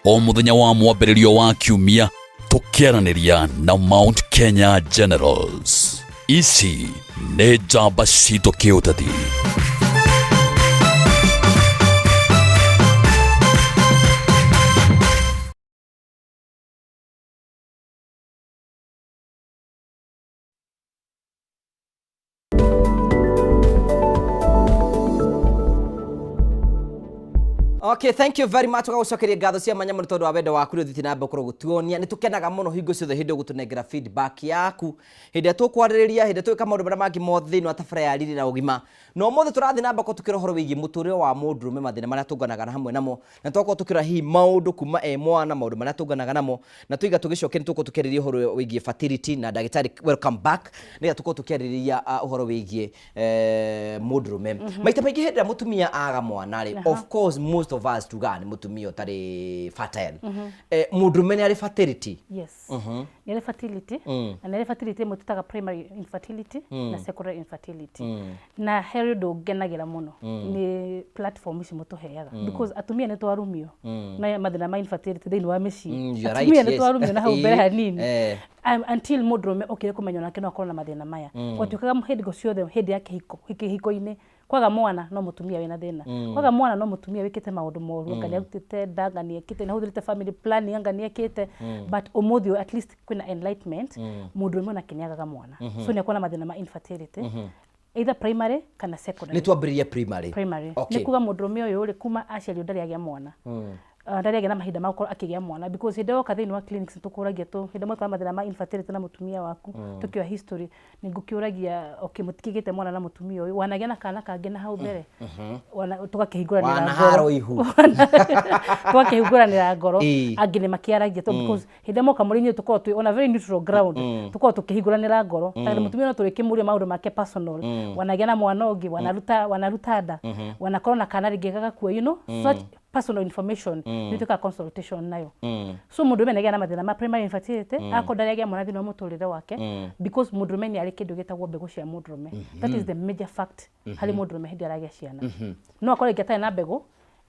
o mũthenya wa mwambĩrĩrio wa kiumia, tũkĩaranĩria na Mount Kenya Generals. Ici nĩ njamba citũ kĩũteti. Okay, thank you very much. Tũgagũcokeria ngatho cia mwanya mũno tondũ wa wendo waku rĩ ũthiĩte na mbere gũkorwo gũtuonia. Nĩ tũkenaga mũno hingo ciothe hĩndĩ ũgũtũnengera feedback yaku. Hĩndĩ ĩrĩa tũkwarĩrĩria, hĩndĩ ĩrĩa tũgwĩka maũndũ marĩa mangĩ mothe thĩinĩ wa tabarĩra ya Riri na Ũgima. Na ũmũthĩ tũrathiĩ na mbere gũkorwo tũkĩrora ũhoro wĩgiĩ mũtũrĩre wa mũndũrũme, mathĩna marĩa tũnganaga na hamwe namo. Na tũgakorwo tũkĩrora hihi maũndũ kuma e mwana, maũndũ marĩa tũnganaga namo. Na tũiga tũgĩcoke nĩ tũgũkorwo tũkĩarĩrĩria ũhoro wĩgiĩ fertility na ndagĩtarĩ welcome back. Nĩgetha tũkorwo tũkĩarĩrĩria ũhoro wĩgiĩ mũndũrũme. Maita maingĩ hĩndĩ ĩrĩa mũtumia aga mwana rĩ, of course most of us tugaga nĩ mũtumia ũtarĩ fertile. Mũndũrũme nĩ arĩ fertility? Yes, nĩ arĩ fertility. Na nĩ arĩ fertility ĩmwe tũtaga primary infertility na secondary infertility. Na he ũndũ ngenagĩra mũno nĩ platform ici mũtũheaga, because atumia nĩ twarumio na mathĩna ma infertility thĩinĩ wa mĩciĩ. You are right, Atumia nĩ twarumio na hau mbere hanini until mũndũrũme okire kũmenya onake no akorwo na mathĩna maya. Gwatuĩkaga hĩndĩ ciothe hĩndĩ ya kĩhiko, kĩhiko-inĩ kwaga mwana no mũtumia wĩna thĩna, kwaga mwana no mũtumia wĩkĩte maũndũ moru, anga nĩ arutĩte nda, anga nĩ ekĩte, nĩ ahũthĩrĩte family planning, anga nĩ ekĩte. But ũmũthĩ ũyũ at least kwĩna enlightenment, mũndũrũme onake nĩ agaga mwana, so nĩ akorwo na mathĩna ma infertility, either primary kana secondary. Nĩ twambĩrĩrie primary. Primary. Nĩ kuga mũndũrũme ũyũ rĩ, kuma aciarirwo ndarĩ agĩa mwana. Ndarĩ agĩa na mahinda ma gũkorwo akĩgĩa mwana, because hĩndĩ ĩyo woka thĩinĩ wa clinics tũkũragia tũ hĩndĩ ĩmwe twa mathĩna ma infertility na mũtumia waku, tũkĩoya history nĩ ngũkĩũragia, okay, mũtikĩgĩte mwana na mũtumia ũyũ, wanagĩa na kana kangĩ na hau mbere? Tũgakĩhingũranĩra Wanaharo ngoro. Ihu. Tũgakĩhingũranĩra ngoro. Angĩ nĩ makĩaragia tondũ because hĩndĩ ĩrĩa moka mũrĩ inyuĩ tũkoragwo twĩ on a very neutral ground, tũkoragwo tũkĩhingũranĩra ngoro. Tondũ mũtumia no tũrĩkĩmũria maũndũ make personal, wanagĩa na mwana ũngĩ, wanaruta nda, wanakorwo na kana rĩngĩ gagakua, such personal information nĩ tuĩkaga consultation nayo. So mũndũrũme nĩagĩa na mathĩna ma primary infertility akorwo ndarĩ agĩa mwana thĩinĩ wa mũtũrĩre wake, because mũndũrũme nĩ arĩ kĩndũ gĩtagwo mbegũ cia mũndũrũme. That is the major fact harĩ mũndũrũme. Hĩndĩ aragĩa ciana no akorwo rĩngĩ atarĩ na mbegũ,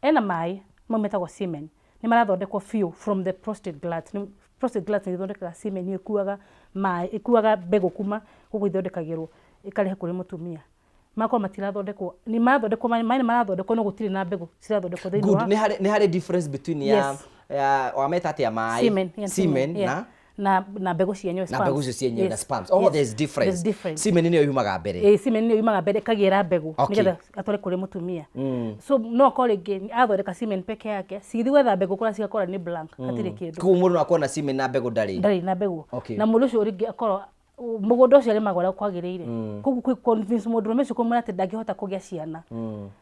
ena maĩ mau metagwo semen, nĩ marathondekwo biũ from the prostate gland. Prostate gland nĩ ithondekaga semen, nĩ ĩkuaga maĩ, ĩkuaga mbegũ kuma gũkũ ithondekagĩrwo ĩkarehe kũrĩ mũtumia. Makorwo matirathondekwo, nĩ marathondekwo, maĩ nĩ marathondekwo, no gũtirĩ na mbegũ cirathondekwo thĩinĩ Good. wa Nĩ harĩ difference between ya ya wameta atĩa, maĩ? Semen, yeah, semen yeah. Na na mbegũ cienyewe. Na mbegũ icio cienyewe na sperms. Oh, there's difference. There's difference. Semen nĩyo yumaga mbere. Ĩ, semen nĩyo yumaga mbere ĩkagĩra mbegũ nĩgetha atware kũrĩ mũtumia. So no akorwo rĩngĩ athondeka semen peke yake, cigĩthiĩ gwetha mbegũ kũrĩa cigakora nĩ blank, hatirĩ kĩndũ. Koguo mũndũ no akorwo na semen na mbegũ ndarĩ. Ndarĩ na mbegũ. Na mũndũ ũcio rĩngĩ akorwo mũgũnda ũcio arĩmaga ũrĩa kwagĩrĩire. Koguo kwĩ convince mũndũrũme ũcio, kũmwĩra atĩ ndangĩhota kũgĩa ciana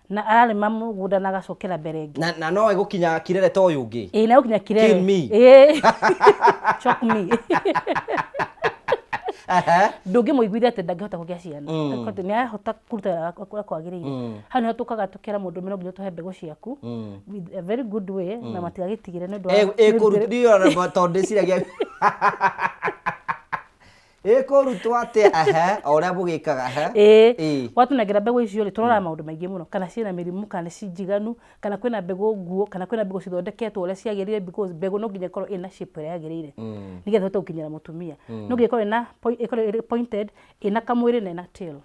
na ararĩma mũgũnda na agacokera mbere ĩngĩ. Na no egũkinya kirere ta ũyũ ũngĩ. Ĩĩ, na gũkinya kirere. Kill me. Ĩĩ, choke me. Ndũngĩmũiguithia atĩ ndangĩhota kũgĩa ciana. Atĩ nĩ arahota kũruta wĩra ũrĩa kwagĩrĩire. Hau nĩho tũkaga tũkera mũndũ no nginya tũhe mbegũ ciaku with a very good way na matigagĩtigĩre nĩ ũndũ wa Ĩkũrutwo tondũ ndĩciragia ĩkũrutwo atĩa, ehe, o ũrĩa mũgĩkaga, ehe. Ĩĩ. Watũnengera mbegũ icio rĩ, tũroraga maũndũ maingĩ mũno, kana ciĩna mĩrimũ, kana nĩ njiganu, kana kwĩna mbegũ nguũ, kana kwĩna mbegũ cithondeketwo ũrĩa ciagĩrĩire, because mbegũ no nginya ĩkorwo ĩna shape ĩrĩa yagĩrĩire nĩgetha ĩhote gũkinyĩra mũtumia. No nginya ĩkorwo ĩna ĩkorwo ĩrĩ pointed, ĩna kamwĩrĩ na ĩna tail.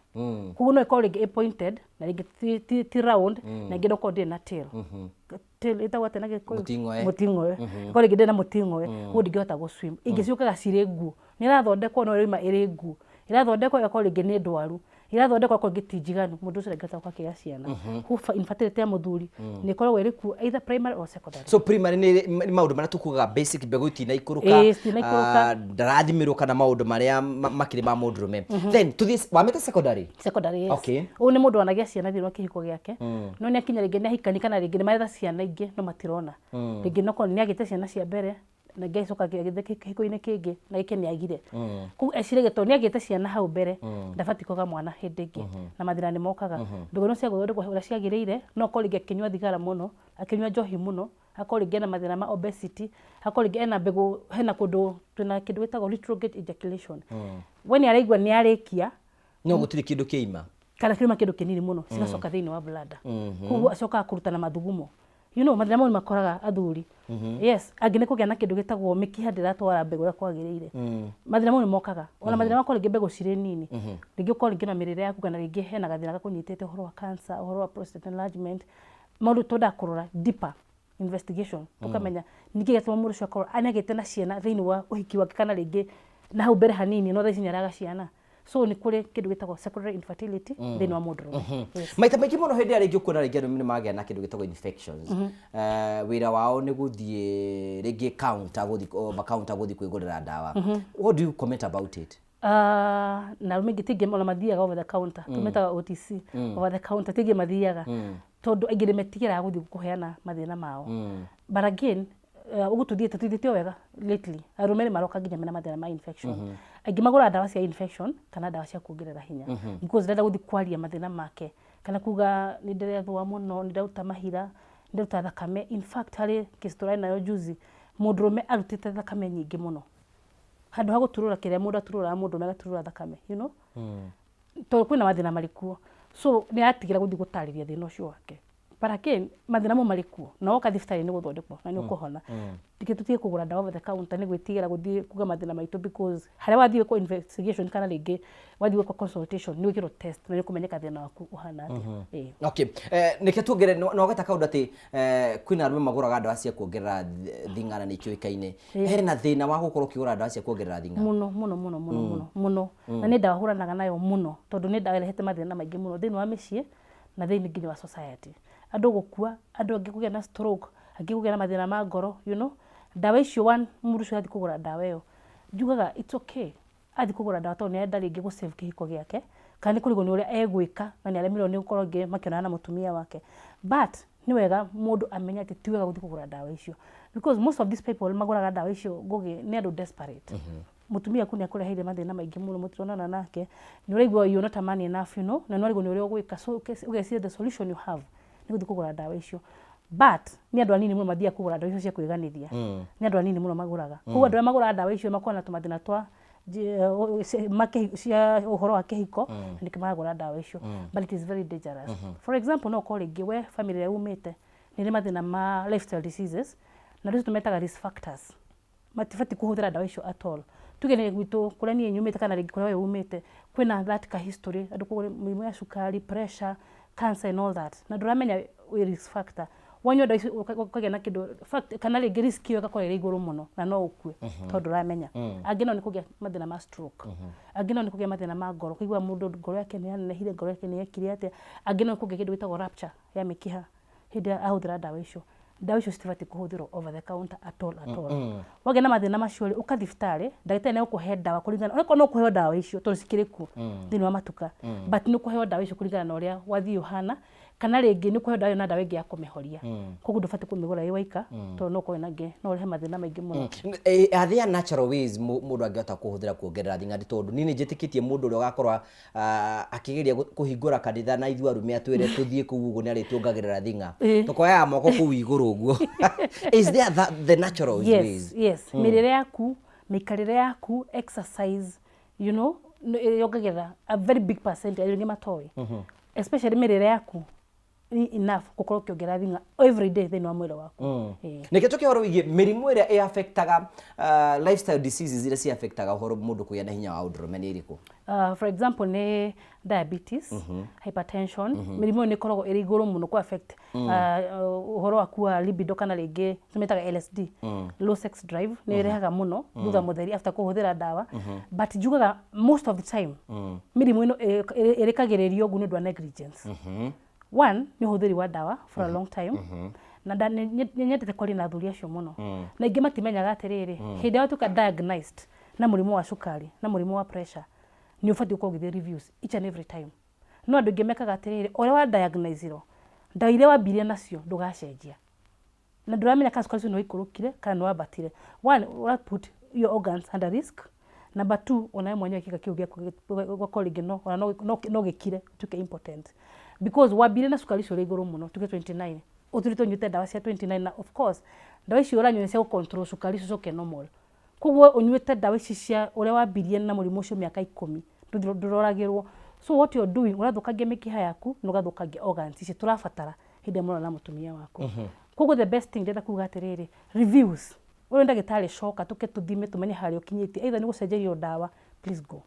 Koguo no ĩkorwo rĩngĩ ĩ pointed na rĩngĩ ti round, na ĩngĩ no ĩkorwo ndĩrĩ na tail. Tail ĩtagwo atĩa na Gĩkũyũ? Mũting'oe. Mũting'oe. Ĩkorwo rĩngĩ ndĩrĩ na mũting'oe, koguo ndingĩhota gũ swim. Ingĩ ciũkaga cirĩ nguũ, nĩ ĩrathondekwo no ĩrauma ĩrĩ nguũ, ĩrathondekwo ĩgakorwo rĩngĩ nĩ ndwaru, ĩrathondekwo ĩgakorwo rĩngĩ ti njiganu, mũndũ ũcio ndangĩhota gũkorwo akĩgĩa ciana. Koguo infertility ya mũthuri nĩ ĩkoragwo ĩrĩ kuo either primary or secondary. So primary nĩ maũndũ marĩa tũkugaga basic, mbegũ itinaikũrũka, Ĩĩ, citinaikũrũka. Ndarathimĩrwo kana maũndũ marĩa makĩrĩ ma mũndũrũme. Then tũthiĩ wamĩte secondary. Secondary, yes. Ũyũ nĩ mũndũ wanagĩa ciana thĩinĩ wa kĩhiko gĩake, no nĩ akinya rĩngĩ nĩ ahikani kana rĩngĩ nĩ maretha ciana ingĩ no matirona. Rĩngĩ no korwo nĩ agĩte ciana cia mbere na ingĩ acoka agĩthiĩ kĩhiko-inĩ kĩngĩ na gĩkĩ nĩ agire. Koguo eciragia tondũ nĩ agĩte ciana hau mbere ndabatiĩ kwaga mwana hĩndĩ ĩngĩ, na mathĩna nĩ mokaga. Mbegũ no cia gũthondekwo ũrĩa ciagĩrĩire, no akorwo rĩngĩ akĩnyua thigara mũno, akĩnyua njohi mũno, akorwo rĩngĩ ena mathĩna ma obesity, akorwo rĩngĩ ena mbegũ, hena kũndũ twĩna kĩndũ gĩtagwo retrograde ejaculation. We nĩ araigua nĩ arĩkia no gũtirĩ kĩndũ kĩima kana kiuma kĩndũ kĩnini mũno, cigacoka thĩinĩ wa bladder. Koguo acokaga kũruta na mathugumo. Mathĩna mau nĩ makoraga athuri. Yes, angĩ nĩ kũgĩa na kĩndũ gĩtagwo mĩkiha ndĩratwara mbegũ ũrĩa kwagĩrĩire. Mathĩna mau nĩ mokaga. Ona mathĩna makorwo rĩngĩ mbegũ cirĩ nini, rĩngĩ ũkorwo rĩngĩ na mĩrĩre yaku, kana rĩngĩ hena gathĩna gakũnyitĩte, ũhoro wa cancer, ũhoro wa prostate enlargement, maũndũ twendaga kũrora deeper investigation, tũkamenya nĩkĩ gĩatũma mũndũ ũcio akorwo nĩagĩte na ciana thĩinĩ wa ũhiki wake kana rĩngĩ na hau mbere hanini, no thaa ici nĩ araga ciana. So nĩ kũrĩ kĩndũ gĩtagwo secondary infertility thĩinĩ wa mũndũrũme. Yes. Maita maingĩ mũno hĩndĩ ĩrĩa rĩngĩ ũkuona rĩngĩ arũme nĩ magĩa na kĩndũ gĩtagwo infections, wĩra wao nĩ gũthiĩ rĩngĩ counter, gũthiĩ over counter, gũthiĩ kwĩgũrĩra ndawa. What do you comment about it? Na arũme aingĩ ti aingĩ ona mathiaga over the counter, tũmetaga OTC, over the counter, ti aingĩ mathiaga tondũ aingĩ nĩ metigĩraga gũthiĩ kũheana mathĩna mao. But again, ũguo tũthiĩte tũthiĩte o wega lately, arũme nĩ maroka nginya mena mathĩna ma infection. Aingĩ magũraga ndawa cia infection kana ndawa cia kuongerera hinya because ndarenda gũthiĩ kwaria mathĩna make kana kuga nĩ ndĩrethũa mũno, nĩ ndaruta mahira, nĩ ndaruta thakame. In fact, harĩ case tũrarĩ nayo juzi, mũndũrũme arutĩte thakame nyingĩ mũno, handũ ha gũturũra kĩrĩa mũndũ aturũraga, mũndũrũme agaturũra thakame, tondũ kwĩna mathĩna marĩ kuo, so nĩ aratigĩra gũthiĩ gũtarĩria thĩna ũcio wake. But again, mathĩna mau marĩ kuo na woka thibitarĩ nĩ gũthondekwo na nĩ ũkũhona. Reke tũtige kũgũra ndawa over the counter nĩ gwĩtigĩra gũthiĩ kuga mathĩna maitũ, because harĩa wathiĩ gwĩkwo investigation kana rĩngĩ wathiĩ gwĩkwo consultation, nĩ wĩkĩrwo test na nĩ ũkũmenyeka thĩna waku ũhana atĩa. Ĩĩ. Okay, nĩkĩo tuongere no gweta kaũndũ atĩ kwĩna arũme magũraga ndawa cia kuongerera thing'a na nĩ ikĩũĩkaine. Hena thĩna wa gũkorwo ũkĩgũra ndawa cia kuongerera thing'a? Mũno mũno mũno mũno mũno mũno, na nĩ ndawa hũranaga nayo mũno tondũ nĩ ndawa ĩrehete mathĩna maingĩ mũno thĩinĩ wa mĩciĩ na thĩinĩ nginya wa society, andũ gũkua, andũ angĩ kũgĩa na stroke, angĩ kũgĩa na mathĩna ma ngoro. Ndawa icio, one, mũndũ ũcio athiĩ kũgũra ndawa ĩyo, njugaga it's okay athiĩ kũgũra ndawa tondũ nĩ arenda rĩngĩ gũ save kĩhiko gĩake kana nĩ kũrigwo nĩ ũrĩa egwĩka na nĩ aremirwo nĩ gũkorwo rĩngĩ makĩonana na mũtumia wake. But nĩ wega mũndũ amenye atĩ ti wega gũthiĩ kũgũra ndawa icio, because most of these people magũraga ndawa icio, Ngũgĩ, nĩ andũ desperate. Mũtumia aku nĩ akũreheire mathĩna maingĩ mũno, mũtironana nake, nĩ ũraigua you're not a man enough, na nĩ warigwo nĩ ũrĩa ũgwĩka, so ũgeciria the solution you have nĩ gũthiĩ kũgũra ndawa icio. But nĩ andũ anini mũno mathiaga kũgũra ndawa icio cia kwĩganithia, nĩ andũ anini mũno magũraga. Koguo andũ arĩa magũraga ndawa icio makoragwo na tũmathĩna twa cia ũhoro wa kĩhiko na nĩkĩo maragũra ndawa icio, but it is very dangerous. For example, no ũkorwo rĩngĩ we family ĩrĩa umĩte nĩ ĩrĩ mathĩna ma lifestyle diseases na rĩu tũmetaga risk factors, matibatiĩ kũhũthĩra ndawa icio at all. Tuge nĩ gwitũ kũrĩa niĩ nyumĩte kana rĩngĩ kũrĩa we umĩte kwĩna that ka history, andũ kũrĩ mĩrimũ ya cukari, pressure, cancer and all that, na ndũramenya wĩ risk factor, wanyua ndawa icio ũkagĩa na kĩndũ fact kana rĩngĩ risk ĩyo ĩgakorwo ĩrĩ igũrũ mũno na no ũkue tondũ ndũramenya. Angĩ nao nĩ kũgĩa mathĩna ma stroke, angĩ nao nĩ kũgĩa mathĩna ma ngoro, kũigua mũndũ ngoro yake nĩ yanenehire, ngoro yake nĩ yekire atĩa. Angĩ nao nĩ kũgĩa kĩndũ gĩtagwo rupture ya mĩkiha hĩndĩ ĩrĩa ahũthĩra ndawa icio. Ndawa icio citibatiĩ kũhũthĩrwo over the counter at all, at all. Wagĩa na mathĩna macio rĩ, ũka thibitarĩ, ndagĩtarĩ nĩ egũkũhe ndawa kũringana, onakorwo no ũkũheo ndawa icio tondũ cikĩrĩ kuo thĩinĩ wa matuka, but nĩ ũkũheo ndawa icio kũringana na ũrĩa wathiĩ ũhana, kana rĩngĩ nĩ ũkũheo ndawa ĩyo na ndawa ĩngĩ ya kũmĩhoria. Koguo ndũbatiĩ kũmĩgũra ĩ waika tondũ no ũkorwo na ĩngĩ no ũrehe mathĩna maingĩ mũno. Are there natural ways mũndũ angĩhota kũhũthĩra kuongerera thing'a? Tondũ niĩ nĩ njĩtĩkĩtie mũndũ ũrĩa ũgakorwo akĩgeria kũhingũra kanitha na ithuĩ arũme atwĩre tũthiĩ kũu ũguo nĩ arĩtuongagĩrĩra thing'a, tũkoyaga moko kũu igũrũ ũguo. Is there the natural ways? Yes, mĩrĩre yaku, mĩikarĩre yaku, exercise, yongagĩrĩra a very big percent. Andũ aingĩ matoĩ, especially mĩrĩre yaku nĩ enough gũkorwo ũkĩongerera thing'a every day thĩinĩ wa mwĩrĩ waku. Ĩĩ. Nĩkĩo tũkĩ ũhoro wĩgiĩ mĩrimũ ĩrĩa ĩ-affectaga, lifestyle diseases iria ci-affectaga ũhoro mũndũ kũgĩa na hinya wa ũndũrũme nĩ ĩrĩkũ? For example, nĩ diabetes, hypertension. Mĩrimũ ĩyo nĩ ĩkoragwo ĩrĩ igũrũ mũno kũ affect ũhoro waku wa libido kana rĩngĩ tũmĩtaga LSD, low sex drive, nĩ ĩrehaga mũno thutha mũtheri after kũhũthĩra ndawa. But njugaga most of the time mĩrimũ ĩno ĩrĩkagĩrĩrio ũguo nĩ ũndũ wa negligence. One nĩ ũhũthĩri wa ndawa for a long time, na nĩ nyendete kwaria na athuri acio mũno na aingĩ matimenyaga atĩrĩrĩ, hĩndĩ ĩrĩa watuĩka diagnosed na mũrimũ wa cukari na mũrimũ wa pressure, nĩ ũbatiĩ gũkorwo ũgĩthiĩ reviews each and every time. No andũ aingĩ mekaga atĩrĩrĩ, o ũrĩa wa diagnosirwo, ndawa iria wambirie nacio ndũgacenjia na ndũramenya kana cukari ũcio nĩ waikũrũkire kana nĩ wambatire. One, ũra put your organs under risk. Number two, onawe mwenyewe kĩga kĩu gĩaku ũgakorwo rĩngĩ no ona no gĩkire ũtuĩke impotent because wambire na cukari ũcio ũrĩ igũrũ mũno, tuge 29, ũtũrĩte ũnyuĩte ndawa cia 29, na of course ndawa icio ũranyua nĩ cia gũ control cukari ũcio ũcoke normal. Koguo ũnyuĩte ndawa ici cia ũrĩa wambirie na mũrimũ ũcio mĩaka 10, ndũroragĩrwo. So what you're doing, ũrathũkangia mĩkiha yaku na ũgathũkangia organs ici tũrabatara hĩndĩ ĩrĩa mũrona na mũtumia waku. Koguo the best thing ndĩrenda kuga atĩrĩrĩ, reviews, ũyũ ndagĩtarĩ, coka tũke tũthime tũmenye harĩa ũkinyĩtie, either nĩ gũcenjerio ndawa, please go.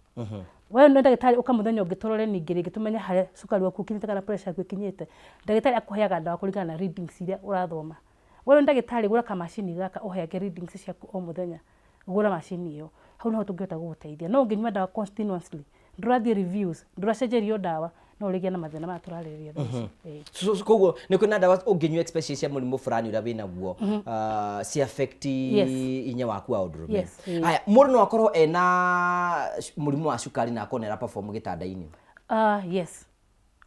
We nĩ ndagĩtarĩ, ũka mũthenya ũngĩ tũrore ningĩ rĩngĩ tũmenye harĩa cukari waku ũkinyĩte kana pressure yaku ĩkinyĩte. Ndagĩtarĩ akũheaga ndawa kũringana na readings iria ũrathoma. We nĩ ndagĩtarĩ, gũra kamacini gaka ũheage readings ciaku o mũthenya. Gũra macini ĩyo, hau niho tũngĩhota gũgũteithia. No ũngĩnyua ndawa continuously Ndũrathiĩ reviews, ndũracenjerio ndawa, no ũrĩgĩa na mathĩna maya tũrarĩrĩria thaa ici. Ĩĩ. So koguo nĩ kwĩna ndawa ũngĩnyua especially cia mũrimũ fulani ũrĩa wĩnaguo, ci affect inya waku wa ũndũrũme? Yes, ĩĩ. Haya, mũndũ no akorwo ena mũrimũ wa cukari na akorwo nĩ ara perform gĩtanda-inĩ? Ah, yes,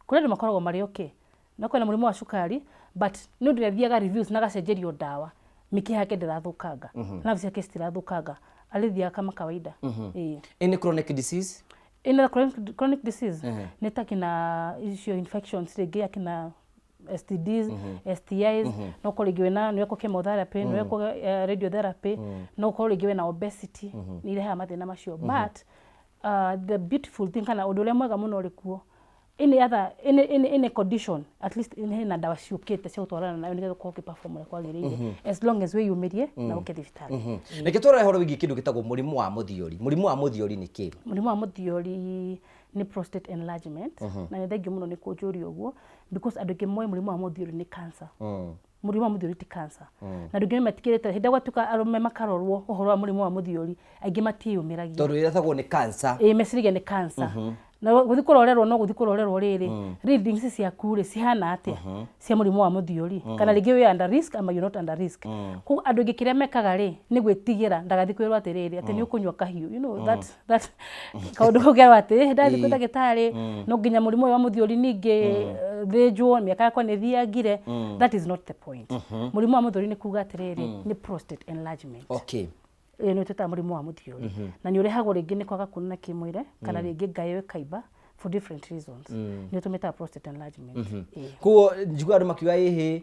kũrĩ andũ makoragwo marĩ okay no kwĩna mũrimũ wa cukari, but nĩ ũndũ nĩathiaga reviews na agacenjerio ndawa, mĩkiha yake ndĩrathũkanga, nerves ciake citirathũkanga, arĩthiaga kama kawaida. Ĩĩ. Any chronic disease? Ĩno chronic disease nĩ ta kina icio infections rĩngĩ akina STDs, STIs, no ũkorwo rĩngĩ wĩna nĩ wekwo chemotherapy, nĩ wekwo radiotherapy, no ũkorwo rĩngĩ wĩna obesity, nĩ irehaga mathĩna macio. But the beautiful thing kana ũndũ ũrĩa mwega mũno ũrĩ kuo, any other any condition, at least hena ndawa ciũkĩte cia gũtwarana nayo nĩgetha ũkorwo ũkĩ-perform ũrĩa kwagĩrĩire, as long as wĩyumĩrie na ũke thibitarĩ. Reke tũrore ũhoro wĩgiĩ kĩndũ gĩtagwo mũrimũ wa mũthiori. Mũrimũ wa mũthiori nĩ kĩ? Mũrimũ wa mũthiori nĩ prostate enlargement, na nĩ thengiũ mũno nĩ kũnjũria ũguo because andũ aingĩ moĩ mũrimũ wa mũthiori nĩ cancer. Mũrimũ wa mũthiori ti cancer, na andũ aingĩ nĩ metikĩrĩte hĩndĩ ĩrĩa gwatuĩka arũme makarorwo ũhoro wa mũrimũ wa mũthiori, aingĩ matiĩyũmĩragia. Tondũ ĩretagwo nĩ cancer. Ĩĩ, meciragia nĩ cancer. Na gũthiĩ kũrorerwo no gũthiĩ kũrorerwo rĩrĩ, readings ciaku rĩ cihana atĩa cia mũrimũ wa mũthiori, kana rĩngĩ wĩ under risk ama you're not under risk. Koguo andũ aingĩ kĩrĩa mekaga rĩ nĩ gwĩtigĩra ndagathiĩ kwĩrwo atĩrĩrĩ atĩ nĩ ũkũnyua kahiũ, that kaũndũ kau kerwo atĩ ndathiĩ kwĩ ndagĩtarĩ no nginya mũrimũ ũyũ wa mũthiori ningĩ thĩnjwo, mĩaka yakwa nĩ ĩthiangire. That is not the point. Mũrimũ wa mũthiori nĩ kuga atĩrĩrĩ nĩ prostate enlargement. Ĩyo nĩyo twĩtaga mũrimũ wa mũthiori, na nĩ ũrehagwo rĩngĩ nĩ kwaga kuonana kĩmwĩrĩ kana rĩngĩ ngaĩ ĩkaimba for different reasons. Nĩyo tũmĩtaga prostate enlargement. Ĩĩ. Koguo njiguaga andũ makiuga ĩhĩ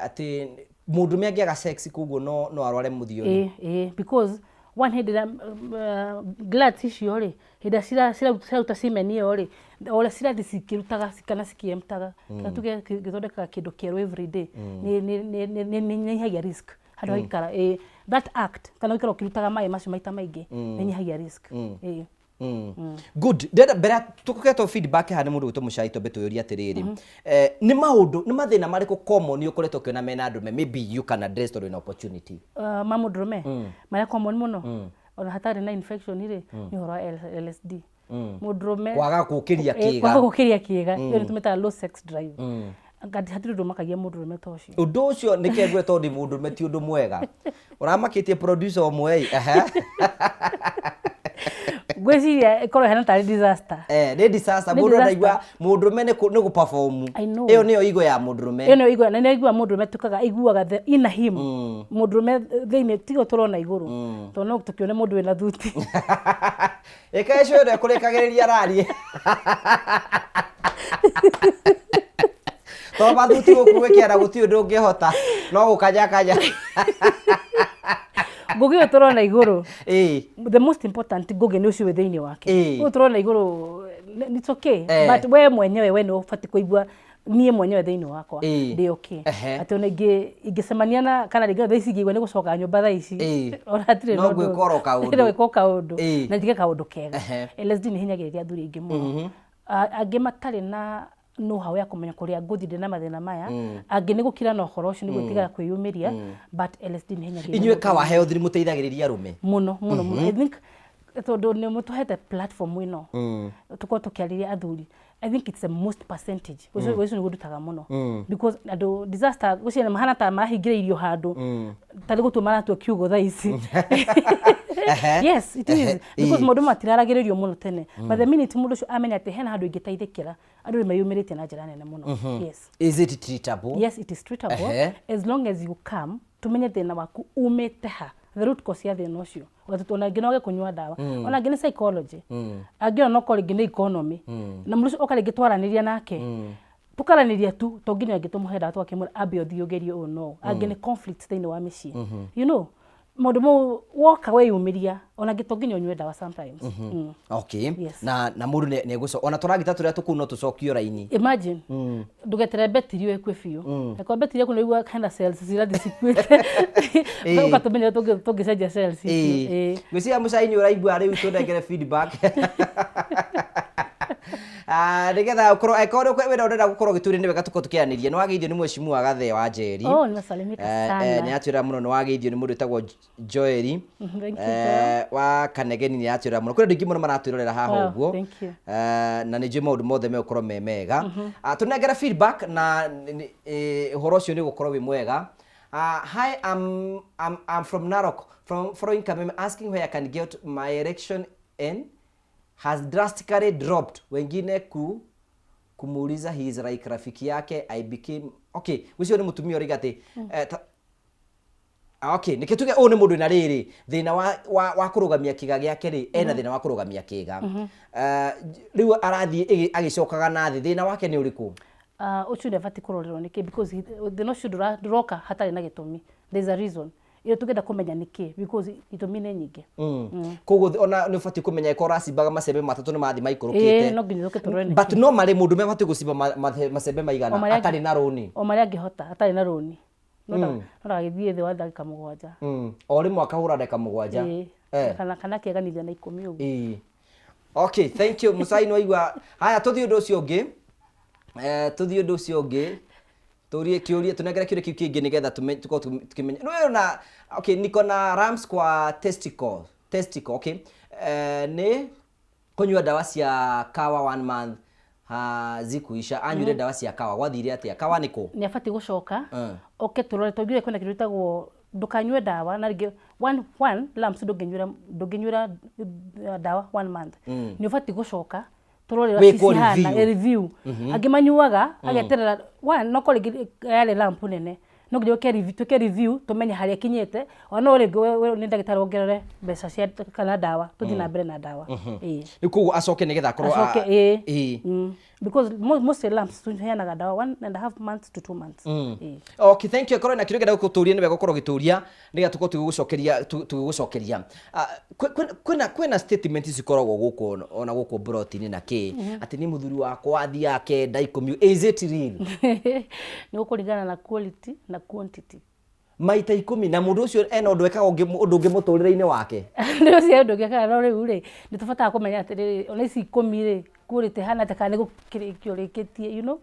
atĩ mũndũrũme angĩaga sex koguo no arware mũthiori. Ĩĩ, because one hĩndĩ ĩrĩa glands icio rĩ, hĩndĩ ĩrĩa ciraruta semen ĩyo rĩ, o ũrĩa cirathiĩ cikĩrutaga kana cikĩemtaga, kana tuge gĩthondekaga kĩndũ kĩerũ every day, nĩ nyihagia risk handũ ha gũikara that act kana gũikara ũkĩrutaga maĩ macio maita maingĩ, nĩ nyihagia risk. Ĩĩ. Good. Ndĩrenda mbere tũkoretwo feedback haha nĩ mũndũ gwĩtwo Mũcai twambe twĩyũrie atĩrĩrĩ, nĩ maũndũ nĩ mathĩna marĩkũ common ũkoretwo ũkĩona mena andũ maybe you can address tondũ wĩna opportunity? Ma mũndũrũme marĩa common mũno ona hatarĩ na infection rĩ, nĩ ũhoro wa LSD. Mũndũrũme kwaga gũkĩria kĩga. Kwaga gũkĩria kĩga, ĩyo nĩ tũmĩtaga low sex drive. Anga hatirĩ ũndũ ũmakagia mũndũrũme ta ũcio. Ũndũ ũcio nĩ kengue tondũ nĩ mũndũrũme ti ũndũ mwega ũramakĩtie producer ũmwe ĩ, ehe. Ngwĩciria ĩkorwo ĩhana tarĩ disaster. Eh, nĩ disaster. Nĩ Mũndũ disaster. ndaigua mũndũrũme nĩ gũ perform. I know. Ĩyo nĩyo igo ya mũndũrũme. Ĩyo nĩyo igua, na nĩ aigua mũndũrũme tukaga aiguaga the inner him, mũndũrũme thĩinĩ tigo tũrona igũrũ, tondũ no tũkĩone mũndũ wĩna thuti. Ĩka ĩcio ĩrĩa kũrĩkagĩrĩria rarie to mathuti gũkũ gwĩkĩara gũtirĩ ũndũ ũngĩhota no gũkanyakanya. Ngũgĩ ũyũ tũrona igũrũ, the most important ngũgĩ nĩ ũcio wĩ thĩinĩ wake. Ũyũ tũrona igũrũ it's okay, but we mwenyewe we nĩ ũbatiĩ kũigua niĩ mwenyewe thĩinĩ wakwa ndĩ okay, atĩ ona ingĩcemania na kana rĩngĩ thaa ici ingĩigua nĩ gũcoka nyũmba thaa ici, ona hatirĩ No na ũndũ. gwĩka oro kaũndũ. No gwĩka o kaũndũ na njige kaũndũ kega. LSD nĩ hinyagĩrĩria athuri aingĩ mũno. Angĩ matarĩ na know how ya kũmenya kũrĩa ngũthiĩ ndĩ na mathĩna maya, angĩ nĩ gũkira na ũhoro ũcio nĩ gwĩtigĩra kwĩyumĩria, but LSD nĩ hinyagĩrĩria Inyuĩ mũndũ. Kawa Health nĩ mũteithagĩrĩria arũme? Mũno mũno mũno. I think tondũ nĩ mũtũhete platform ĩno tũkorwo tũkĩarĩria athuri, I think it's the most percentage ũcio ũcio nĩguo ndutaga mũno because andũ disaster gũcio mahana ta marahingĩrĩirio handũ tarĩ gũtua maratua kiugo thaa ici. Yes, it is because maũndũ matiraragĩrĩrio mũno tene, but the minute mũndũ ũcio amenya atĩ hena handũ ingĩteithĩkĩra, andũ nĩ meyumĩrĩtie na njĩra nene mũno. Yes. Is it treatable? Yes, it is treatable as long as you come tumenye thĩna waku umĩte ha, the root cause ya thĩna ũcio. Ona angĩ no age kũnyua ndawa, ona angĩ nĩ psychology, angĩ ona okorwo rĩngĩ nĩ economy, na mũndũ ũcio oka rĩngĩ twaranĩria nake tũkaranĩria tu, to nginya angĩ tũmũhe ndawa, tũgakĩmwĩra ambe ũthiĩ ũgerie ũũ no angĩ nĩ conflict thĩinĩ wa mĩciĩ, maũndũ mau woka weyumĩria, ona angĩ to nginya ũnyue ndawa sometimes. Okay. Yes. Na mũndũ nĩ egũco ona tũragita tũrĩa tũkũu no tũcokio raini. Imagine ndũgeterere betiri ĩyo ĩkue biũ. Angĩkorwo betiri yaku nĩũraigua hena cells cirathiĩ cikuĩte, ũgatũmenya ũrĩa tũngĩcenjia cells icio. Ĩĩ. Ngwĩciria mũcai nĩ ũraigua rĩu tũnengere feedback. Ah, nĩgetha ũkorwo angĩkorwo wĩna ũrenda gũkorwo ũgĩtũria nĩ wega tũkorwo tũkĩaranĩria. Nĩ wageithio nĩ mheshimiwa Gathee wa Njeri. Oh, nimesalimika sana. Nĩ atwĩra mũno nĩ wageithio nĩ mũndũ wĩtagwo Joeli. Thank you, Joel. Wa Kanegeni nĩ atwĩra mũno. Kwĩna andũ aingĩ mũno maratwĩrorera haha Wow, ũguo. thank you. Na nĩ njũĩ maũndũ mothe megũkorwo me mega. Ah, tũnengere feedback na ũhoro ũcio nĩ ũgũkorwo wĩ mwega. Hi, I'm from Narok, from following Kameme, asking where I can get my erection and has drastically dropped. Wengine kumuuliza he is like rafiki yake I became okay. Ucio nĩ mũtumia ũraiga atĩ okay, nĩkĩ tuge ũyũ nĩ mũndũ wĩna rĩrĩ thĩna wa kũrũgamia kĩga gĩake rĩ, ena thĩna wa kũrũgamia kĩga. Rĩu arathiĩ agĩcokaga na thĩ, thĩna wake nĩ ũrĩkũ? Ũcio nĩ abatiĩ kũrorerwo nĩkĩ, because thĩna ũcio ndũroka hatarĩ na gĩtũmi. There is a reason ĩyo tũngĩenda kũmenya nĩkĩ, because itũmi nĩ nyingĩ. Koguo ona nĩ ũbatiĩ kũmenya ĩkorwo ũracimbaga macembe matatũ nĩ mathiĩ maikũrũkĩte. Ĩĩ, no nginya ũke tũrore nĩkĩ. But no marĩ mũndũ mebatiĩ gũcimba macembe maigana O marĩa atarĩ na rũni? O marĩa angĩhota atarĩ na rũni, no ndagagĩthiĩ thĩ wa ndagĩka 7. O rĩmwe akahũra ndagĩka 7. Ĩĩ. Kana akĩaganithia na 10 ũguo. Ĩĩ. Okay, thank you Musai, nĩ waigua. Haya, tũthiĩ ũndũ ũcio ũngĩ. Tũthiĩ ũndũ ũcio ũngĩ. Tũrie kĩũria, tũnengere kĩũria kĩu kĩngĩ nĩgetha tũkorwo tũkĩmenya. Nĩ ũrona, okay, niko na lumps kwa testicle. Testicle, okay. Nĩ kũnyua ndawa cia kawa 1 month zikuisha. Anyuire ndawa cia kawa, gwathire atĩa? Kawa nĩ kũ? Nĩ abatiĩ gũcoka oke tũrore, twaiguire kwĩna kĩndũ gĩtagwo ndũkanyue ndawa na rĩngĩ one lumps ndũngĩnyuĩra ndawa 1 month. Nĩ ũbatiĩ gũcoka tũrore ũrĩa Wĩkwo cihana, review. Review. Angĩ manyuaga ageterera one, no korwo rĩngĩ yarĩ lump nene, no nginya ũke review, twĩke review tũmenye harĩa ĩkinyĩte, ona no rĩngĩ we nĩ ndagĩtarĩ wongerere mbeca cia kana ndawa, tũthiĩ na mbere na ndawa. Ĩĩ. Rĩu koguo acoke nĩgetha akorwo Acoke, ĩĩ. Ĩĩ. Because most lumps tuheanaga ndawa 1.5 months to 2 months. Ĩĩ. Okay, thank you. Korwo na kĩũria kĩrenda gũtũria nĩ wega gũkorwo ũgĩtũria nĩgetha tũkorwo tũgĩgũcokeria. Kwĩna statement cikoragwo gũkũ ona gũkũ broti-inĩ na kĩ atĩ nĩ mũthuri wakwa athiaga kenda ikũmi. Is it real? Nĩ gũkũringana na quality na quantity. Maita 10 na mũndũ ũcio ena ũndũ ekaga ũndũ ũngĩ mũtũrĩre-inĩ wake. Nĩ ũcio ũndũ ũngĩ ekaga, no rĩu rĩ, nĩ tũbataraga kũmenya atĩrĩrĩ, ona ici 10 rĩ, quality ĩhana atĩa, kana nĩ gũkĩrĩkio ũrĩkĩtie, you know?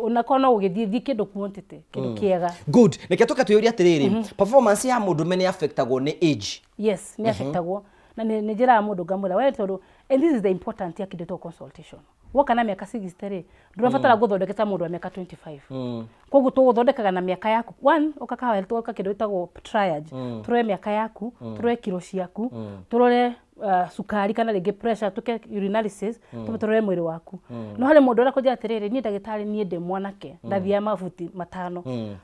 Onakorwo no ũgĩthiĩ thiĩ kĩndũ quantity, kĩndũ kĩega. Good. Reke tũke twĩyũrie atĩrĩrĩ, performance ya mũndũrũme nĩ affectagwo nĩ age? Yes, nĩ affectagwo. Na nĩ njĩraga mũndũ ngamwĩra, we tondũ, and this is the important ya kĩndũ gĩtagwo consultation. Woka na mĩaka 60 rĩ, ndũrabatara gũthondeka ta mũndũ wa mĩaka 25. Koguo tũgũthondekaga na mĩaka yaku. One, ũka kahoya tũgoka kĩndũ gĩtagwo triage. Tũrore mĩaka yaku, tũrore kiro ciaku, tũrore cukari kana rĩngĩ pressure, tũke urinalysis, tũme tũrore mwĩrĩ waku. No harĩ mũndũ ũrĩa kũnjĩra atĩrĩrĩ, niĩ ndagĩtarĩ niĩ ndĩ mwanake, ndathiaga mabuti 5.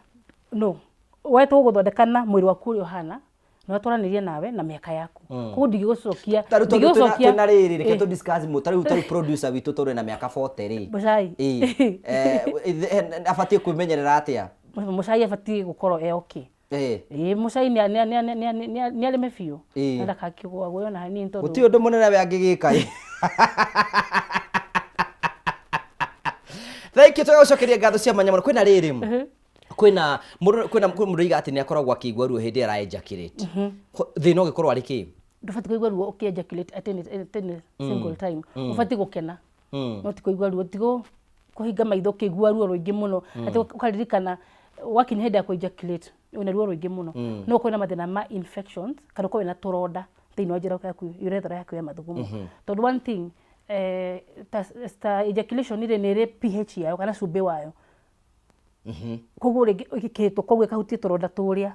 No, we tũgũgũthondeka na mwĩrĩ waku ũrĩa ũhana, na twaranĩrie nawe na mĩaka yaku. Koguo ndingĩgũcokia, Ta rĩu tondũ ndingĩgũcokia. twĩna rĩrĩ, reke tũ discuss ta rĩu producer witũ tondũ ena mĩaka 40 rĩ. Mũcai. Ĩĩ. Abatiĩ kwĩmenyerera atĩa? Mũcai abatiĩ gũkorwo e okay. Ĩĩ, mũcai nĩ arĩme biũ. Na ndakakĩgũagũe ona hanini tondũ Gũtirĩ ũndũ mũnene we angĩgĩka. Thank you, tũgagũcokeria ngatho cia mwanya mũno. Kwĩna rĩrĩ, kwĩna mũndũ, kwĩna mũndũ oiga atĩ nĩ akoragwo akĩigua ruo hĩndĩ ĩrĩa ara ejaculate. Thĩna ũngĩkorwo arĩ kĩ? Ndũbatiĩ kũigua ruo ũkĩ ejaculate at any single time. Ũbatiĩ gũkena. No ti kũigua ruo, ti kũhinga maitho ũkĩigua ruo rũingĩ mũno. Atĩ ũkaririkana wakinya hĩndĩ ya kũ ejaculate wĩna ruo rũingĩ mũno. No ũkorwo na mathĩna ma infections kana ũkorwo wĩna tũronda thĩinĩ wa njĩra yaku, urethra yaku ya mathugumo. Tondũ one thing, ta ejaculation rĩ, nĩ ĩrĩ pH yayo kana cumbĩ wayo. Koguo rĩngĩ ĩkĩtwo, koguo ĩkahutia tũronda tũrĩa,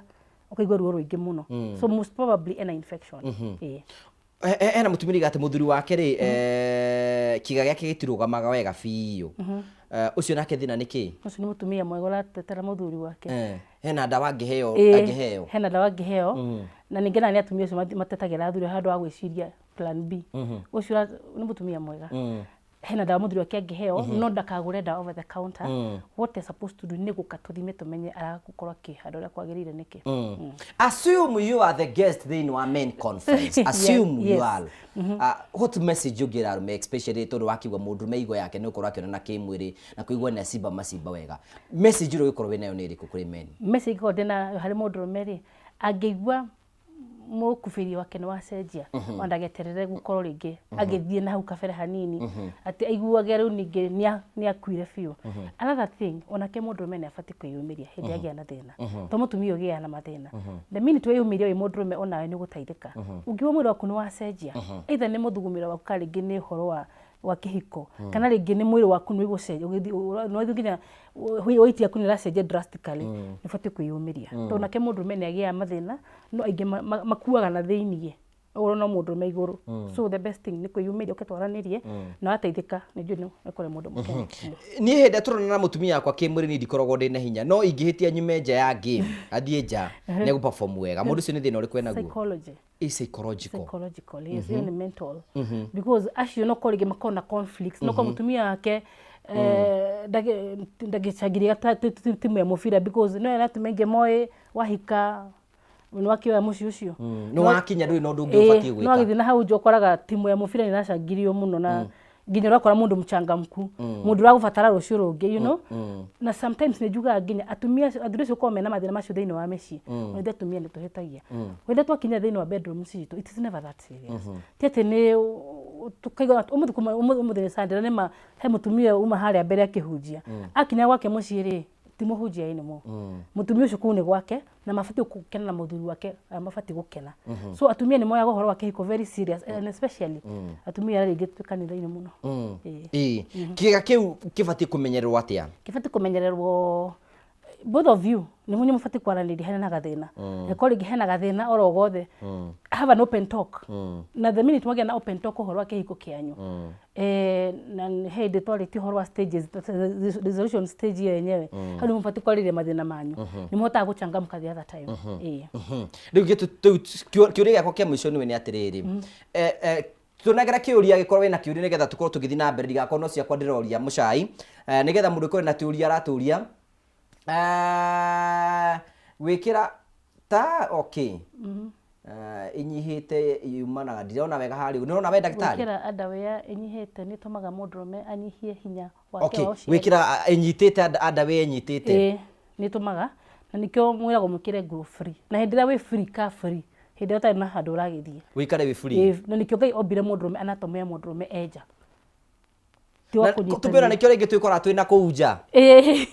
ũkaigua ruo rũingĩ mũno. So most probably ena infection. Ĩĩ. Hena mũtumia ũrauga atĩ mũthuri wake rĩ, kĩga gĩake gĩtirũgamaga wega biũ. Ũcio nake thĩna nĩ kĩ? Ũcio nĩ mũtumia mwega ũratetera mũthuri wake. Hena ndawa angĩheo? Ĩĩ, Angĩheo? Hena ndawa angĩheo. Na ningĩ na nĩ atumia acio matetagĩra athuri handũ ha gwĩciria plan B. Ũcio nĩ mũtumia mwega. Hena ndawa mũthuri wake angĩheo, no ndakagũre ndawa over the counter. What they're supposed to do nĩ gũka tũthime tũmenye aragũkorwo akĩhanda ũrĩa kwagĩrĩire nĩkĩ. Assume you are the guest thĩinĩ wa men conference. Assume you are. What message ũngĩra arũme, especially tondũ wakiuga mũndũrũme igo yake nĩ ũkorwo akĩonana kĩmwĩrĩ na kũigua nĩ acimba macimba wega. Message ĩrĩa ũngĩkorwo wĩnayo nĩ ĩrĩkũ kũrĩ men? Message ingĩkorwo ndĩnayo harĩ mũndũrũme rĩ, angĩigua Mũkubĩri wake nĩ wacenjia, ona ndageterere gũkorwo rĩngĩ agĩthiĩ na hau kabere hanini, atĩ aiguage rĩu ningĩ nĩ akuire biũ. Another thing, onake mũndũrũme nĩ abatiĩ kwĩyũmĩria hĩndĩ agĩa na thĩna, to mũtumia ũgĩaga na mathĩna. The minute weyũmĩria wĩ mũndũrũme, onawe nĩ ũgũteithĩka. Ũngĩigua mwĩrĩ waku nĩ wacenjia, either nĩ mũthugumĩro waku kana rĩngĩ nĩ ũhoro wa kĩhiko, kana rĩngĩ nĩ mwĩrĩ waku nĩ ũgũcenjia, nĩ wathiĩ nginya weight yaku nĩ ĩracenjia drastically, nĩ ũbatiĩ kwĩyũmĩria, tondũ nake mũndũrũme nĩ agĩaga mathĩna, no aingĩ makuaga na thĩiniĩ, ũguo no mũndũrũme igũrũ. So the best thing nĩ kwĩyũmĩria, ũke twaranĩrie, na wateithĩka nĩ njũĩ nĩ ũkũrĩ mũndũ mũkenu. Niĩ hĩndĩ ĩrĩa tũronana na mũtumia wakwa kĩmwĩrĩ, niĩ ndikoragwo ndĩ na hinya, no ingĩhĩtia nyume nja ya game, athiĩ nja, nĩ egũ perform wega. Mũndũ ũcio nĩ thĩna ũrĩkũ enaguo? Psychology. Ĩ psychological? Psychological, yes. Iyo nĩ mental, because acio no korwo rĩngĩ makorwo na conflicts, no korwo mũtumia wake ndagĩcangĩria timu ya mũbira, because no ena atumia aingĩ moĩ wahika nĩ wakĩoya mũciĩ ũcio. Nĩ wakinya, ndũrĩ na ũndũ ũngĩ ũbatiĩ No gwĩka. agĩthiĩ na hau nja ũkoraga timu ya mũbira nĩ ĩracangĩrio mũno, na nginya ũrakora mũndũ mchangamku, mũndũ ũragũbatara rũciũ rũngĩ. Na sometimes nĩ njugaga nginya atumia acio, athuri acio korwo mena mathĩna macio thĩinĩ wa mĩciĩ, ona ithuĩ atumia nĩ tũhĩtagia rĩrĩa twakinya thĩinĩ wa bedroom citũ. It is never that serious. Ti atĩ nĩ tũkaigua ũmũthĩ kuma ũmũthĩ nĩ Sunday, na nĩma he mũtumia uma harĩa mbere akĩhunjia, akinya gwake mũciĩ rĩ, ti mũhunjia anymore. Mũtumia ũcio kũu nĩ gwake, na mabatiĩ gũkena na mũthuri wake arĩa mabatiĩ gũkena. So atumia nĩ moyaga ũhoro wa kĩhiko very serious, and especially atumia arĩa rĩngĩ twĩ kanitha-inĩ mũno. Ĩĩ. Ĩ kĩga kĩu kĩbatiĩ kũmenyererwo atĩa? Kĩbatiĩ kũmenyererwo, both of you nĩ mũnye mũbatiĩ kwaranĩria hena gathĩna. Angĩkorwo rĩngĩ hena gathĩna oro gothe, have an open talk. Na the minute mwagĩa na open talk ũhoro wa kĩhiko kĩanyu, na nĩ he hĩndĩ twarĩtie ũhoro wa stages, resolution stage iyo yenyewe, hau nĩ mũbatiĩ kwarĩria mathĩna manyu, nĩ mũhotaga gũchangamka the other time. Ĩĩ. Rĩu rĩu kĩũria gĩakwa kĩa mũico nĩwe nĩ atĩrĩrĩ, tũnengera kĩũria, gĩkorwo wĩna kĩũria nĩgetha tũkorwo tũgĩthiĩ na mbere, ndigakorwo no ciakwa ndĩroria mũcai, nĩgetha mũndũ ĩkorwo na tũria aratũria. Gwĩkĩra ta okay, inyihĩte yumanaga, ndirona wega harĩa ũguo. Nĩũrona we ndagĩtarĩ? Gwĩkĩra underwear ĩnyihĩte nĩ ĩtũmaga mũndũrũme anyihie hinya wake wa ũciari. Gwĩkĩra ĩnyitĩte underwear ĩnyitĩte. Ĩĩ, nĩ ĩtũmaga, na nĩkĩo mwĩragwo mwĩkĩre nguo free, na hĩndĩ ĩrĩa wĩ free, ka free hĩndĩ ĩrĩa ũtarĩ na handũ ũragĩthiĩ. Wĩikare wĩ free. Ĩĩ, na nĩkĩo Ngai ombire mũndũrũme, anatomy ya mũndũrũme enja ti wa Na kũnyitania. tũmĩona nĩkĩo rĩngĩ twĩkoraga twĩna kũu nja. Ĩĩ.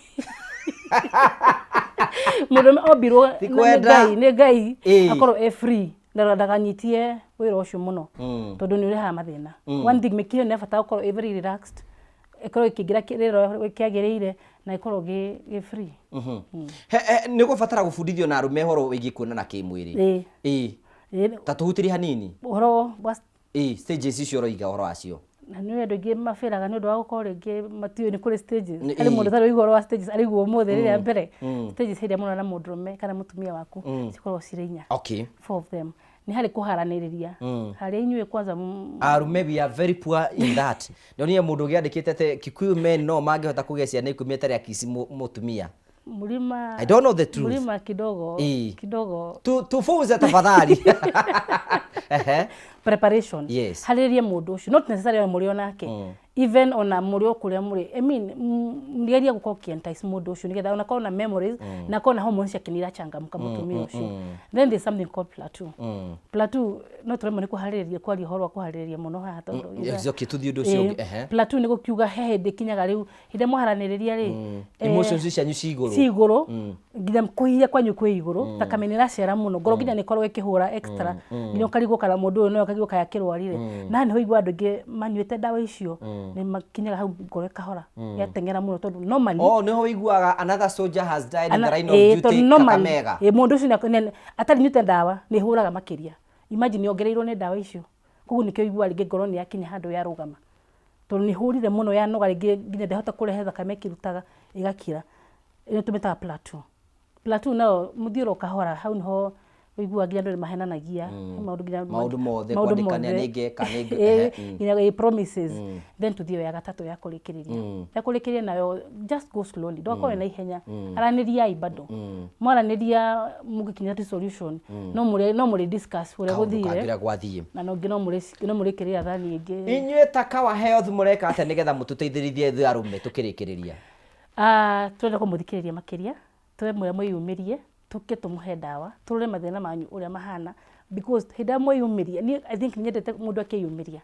Mũndũrũme ombirwo Ti na nĩ kwenda. Ngai, nĩ Ngai akorwo e free na ndakanyitie wĩra ũcio mũno, tondũ nĩ ũrehaga mathĩna. One thing, mĩkiha ĩyo nĩ ya bata gũkorwo ĩ very relaxed, ĩkorwo ĩkĩingĩra rĩera ũrĩa kĩagĩrĩire, na ĩkorwo gĩ free. Nĩ ũgũbatara gũbundithio na arũme ũhoro wĩgiĩ kuonana kĩmwĩrĩ. Ĩĩ. Ĩĩ. Ĩĩ. Ta tũhutĩrie hanini. Ũhoro wa Ĩĩ, stages icio ũroiga ũhoro wacio. Na nĩ andũ aingĩ mabĩraga nĩ ũndũ wa gũkorwo rĩngĩ matiũĩ nĩ kũrĩ stages. Nĩ- Harĩ mũndũ ũtarĩ ũigua ũhoro wa stages, arĩigua ũmũthĩ rĩrĩa mbere. Stages hĩndĩ ĩrĩa mũrona mũndũrũme kana mũtumia waku, cikoragwo cirĩ inya. Four of them nĩ harĩ kũharanĩrĩria, harĩa inyuĩ kwanza Arume, we are very poor in that. Ndonire mũndũ ũngĩ andĩkĩte atĩ Kikuyu men no mangĩhota kũgĩa ciana 10 atarĩ akici mũtumia. Mlima. I don't know the truth. Mlima kidogo. Kidogo. Tufunze tafadhali. Ehe. Preparation. Yes. Harĩrĩrie mũndũ ũcio, not necessarily mũrĩ onake, even ona mũrĩ o kũrĩa mũrĩ, I mean, geria gũkorwo ũkĩ-entice mũndũ ũcio nĩgetha ona akorwo na memories, na akorwo na hormones ciake nĩ irachangamka, mũtumia ũcio. Then there's something called plateau. Plateau no tũremwo nĩ kũharĩrĩria, kwaria ũhoro wa kũharĩrĩria mũno haha tondũ It's okay, tũthiĩ ũndũ ũcio ũngĩ. Ehe. Plateau nĩ gũkiuga he hĩndĩ ĩkinyaga rĩu hĩndĩ ĩrĩa mwaharanĩrĩria rĩ, Emotions cianyu ci igũrũ. Ci igũrũ, nginya kũhihia kwanyu kwĩ igũrũ, thakame nĩ ĩracera mũno, ngoro nginya nĩ ĩkoragwo ĩkĩhũra extra, nginya ũkarigwo kana mũndũ ũyũ no ũkarigwo kana akĩrwarire. Na nĩho ũiguaga andũ aingĩ manyuĩte ndawa icio nĩ makinyaga hau ngoro ĩkahora, yateng'era mũno, tondũ normally Oh, nĩho ũiguaga another soldier has died in the line of Ĩĩ, tondũ duty normally, Kakamega. Ĩĩ, mũndũ ũcio atarĩ nyuĩte ndawa nĩ ĩhũraga makĩria. Imagine yongereirwo nĩ ndawa icio, koguo nĩkĩo ũiguaga rĩngĩ ngoro nĩ yakinya handũ yarũgama, tondũ nĩ ĩhũrire mũno yanoga, rĩngĩ nginya ndĩhota kũrehe thakame ĩkĩrutaga, ĩgakira. Ĩyo tũmĩtaga plateau. Plateau nayo mũthiũrũrũko kahora, hau nĩho ũiguaga nginya andũ nĩ mahenanagia maũndũ nginya Maũndũ mothe, maũndũ kwandĩkanĩra mothe. nĩ ngeka, nĩ Ĩĩ, ehe, nginya promises. Then tũthiĩ ya gatatũ ya kũrĩkĩrĩria. Ya kũrĩkĩrĩria nayo, just go slowly, ndũgakorwo na ihenya. Aranĩriai bado, mwaranĩria mũgĩkinya resolution, no mũrĩ discuss ũrĩa Kaũndũ gũthire kangĩ ũrĩa gwathiĩ. Na nongĩ no mũrĩkĩrĩra thani ĩngĩ. Inyuĩ ta Kawa Health mũreka atĩa nĩgetha mũtũteithĩrĩrie ithuĩ arũme tũkĩrĩkĩrĩria? Ah, tũrenda kũmũthikĩrĩria makĩria, twemwĩra mwĩyumĩrie, tũke tũmũhe ndawa, tũrore mathĩna manyu ũrĩa mahana. Because hĩndĩ ĩrĩa mweyumĩria, niĩ I think nyendete mũndũ akĩyumĩria.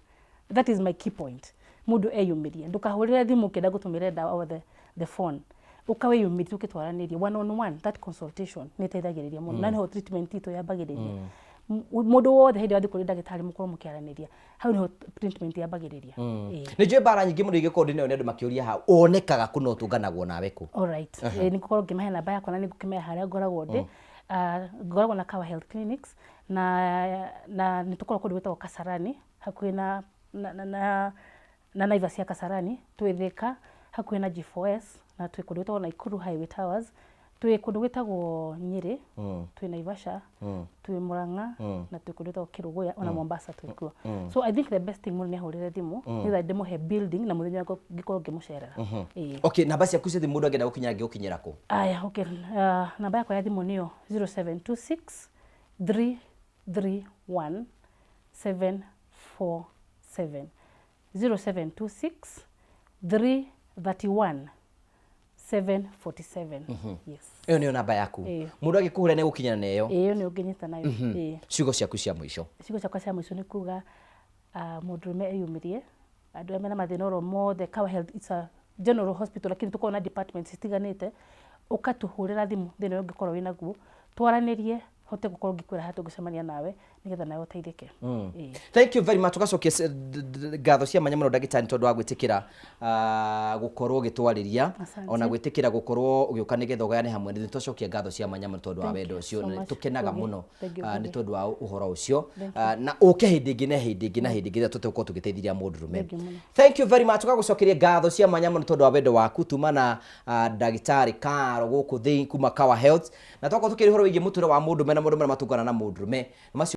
That is my key point. Mũndũ eyumĩrie, ndũkahũrĩre thimũ ũkĩenda gũtũmĩre ndawa over the phone. Ũka wĩyumĩrie, ũkĩtwaranĩrie one on one. That consultation nĩ ĩteithagĩrĩria mũno, na nĩho treatment itũ yambagĩrĩria. Mũndũ wothe hĩndĩ ĩrĩa wathiĩ kũrĩ ndagĩtarĩ, mũkorwo mũkĩaranĩria, hau nĩho treatment yambagĩrĩria. Ĩĩ. Nĩ njũĩ mbara nyingĩ mũno ingĩkorwo ndĩ nayo nĩ andũ makĩũria hau onekaga kũ, no tũnganagwo nawe kũ? Alright. Nĩ ngũkorwo ngĩmahe namba yakwa na nĩ ngũkĩmera harĩa ngoragwo ndĩ. Ngoragwo na Kawa Health Clinics na nĩ tũkoragwo kũndũ gwĩtagwo Kasarani, hakuhĩ na Naivas ya Kasarani, twĩ Thika hakuhĩ na G4S, na twĩ kũndũ gwĩtagwo Nakuru Highway Towers, twĩ kũndũ gwĩtagwo Nyĩrĩ, twĩ Naivasha, twĩ Murang'a, na twĩ kũndũ gwĩtagwo Kĩrũgũya, ona Mombasa twĩ kuo. So I think the best thing, mũndũ nĩ ahũrĩre thimũ nĩgetha ndĩmũhe building na mũthenya ũrĩa ngĩkorwo ngĩmũcerera. Ĩĩ. Okay, namba ciaku cia thimũ, mũndũ angĩenda gũkinyĩra angĩgũkinyĩra kũ? Aya, okay. Namba yakwa ya thimũ nĩyo 0726 331 747, 0726 331 747. Yes. Ĩyo nĩyo namba yaku? Ĩĩ. Mũndũ angĩkũhũra nĩ gũkinyĩra na ĩyo? Ĩyo nĩ ũngĩnyita nayo. Ĩĩ. Ciugo ciaku cia mũico? Ciugo ciakwa cia mũico nĩ kuga mũndũrũme eyumĩrie, andũ arĩa mena mathĩna oro mothe. Kawa Health, it's a general hospital, lakini tũkoragwo na departments citiganĩte. Ũkatũhũrĩra thimũ thĩna ũrĩa ũngĩkorwo wĩnaguo, twaranĩrie, hote gũkorwo ngĩkwĩra harĩa tũngĩcemania nawe nĩgetha nawe ũteithĩke. Ĩĩ. Thank you very much. Tugacokia ngatho cia mwanya mũno, ndagĩtarĩ, nĩ tondũ wa gwĩtĩkĩra gũkorwo ũgĩtwarĩria. Asante. Ona gwĩtĩkĩra gũkorwo ũgĩũka nĩgetha ũgayane hamwe. Nĩ twacokia ngatho cia mwanya mũno tondũ wa Thank wendo you ũcio. so Nĩ much. tũkenaga Ngugi. mũno Thank you, nĩ Ngugi. tondũ wa ũhoro ũcio. Thank Na ũke hĩndĩ ĩngĩ na hĩndĩ ĩngĩ na hĩndĩ ĩngĩ rĩrĩa tũtegũkorwo tũgĩteithĩrĩria mũndũrũme. Thank you mũno. Thank you very much. Tũgagũcokeria ngatho cia mwanya mũno tondũ wa wendo waku. Tuma na ndagĩtarĩ Karo gũkũ thĩ kuma Kawa Health, na twakorwo tũkĩrĩ ũhoro wĩgiĩ mũtũrĩre wa mũndũrũme na maũndũ marĩa matũngana na mũndũrũme macio.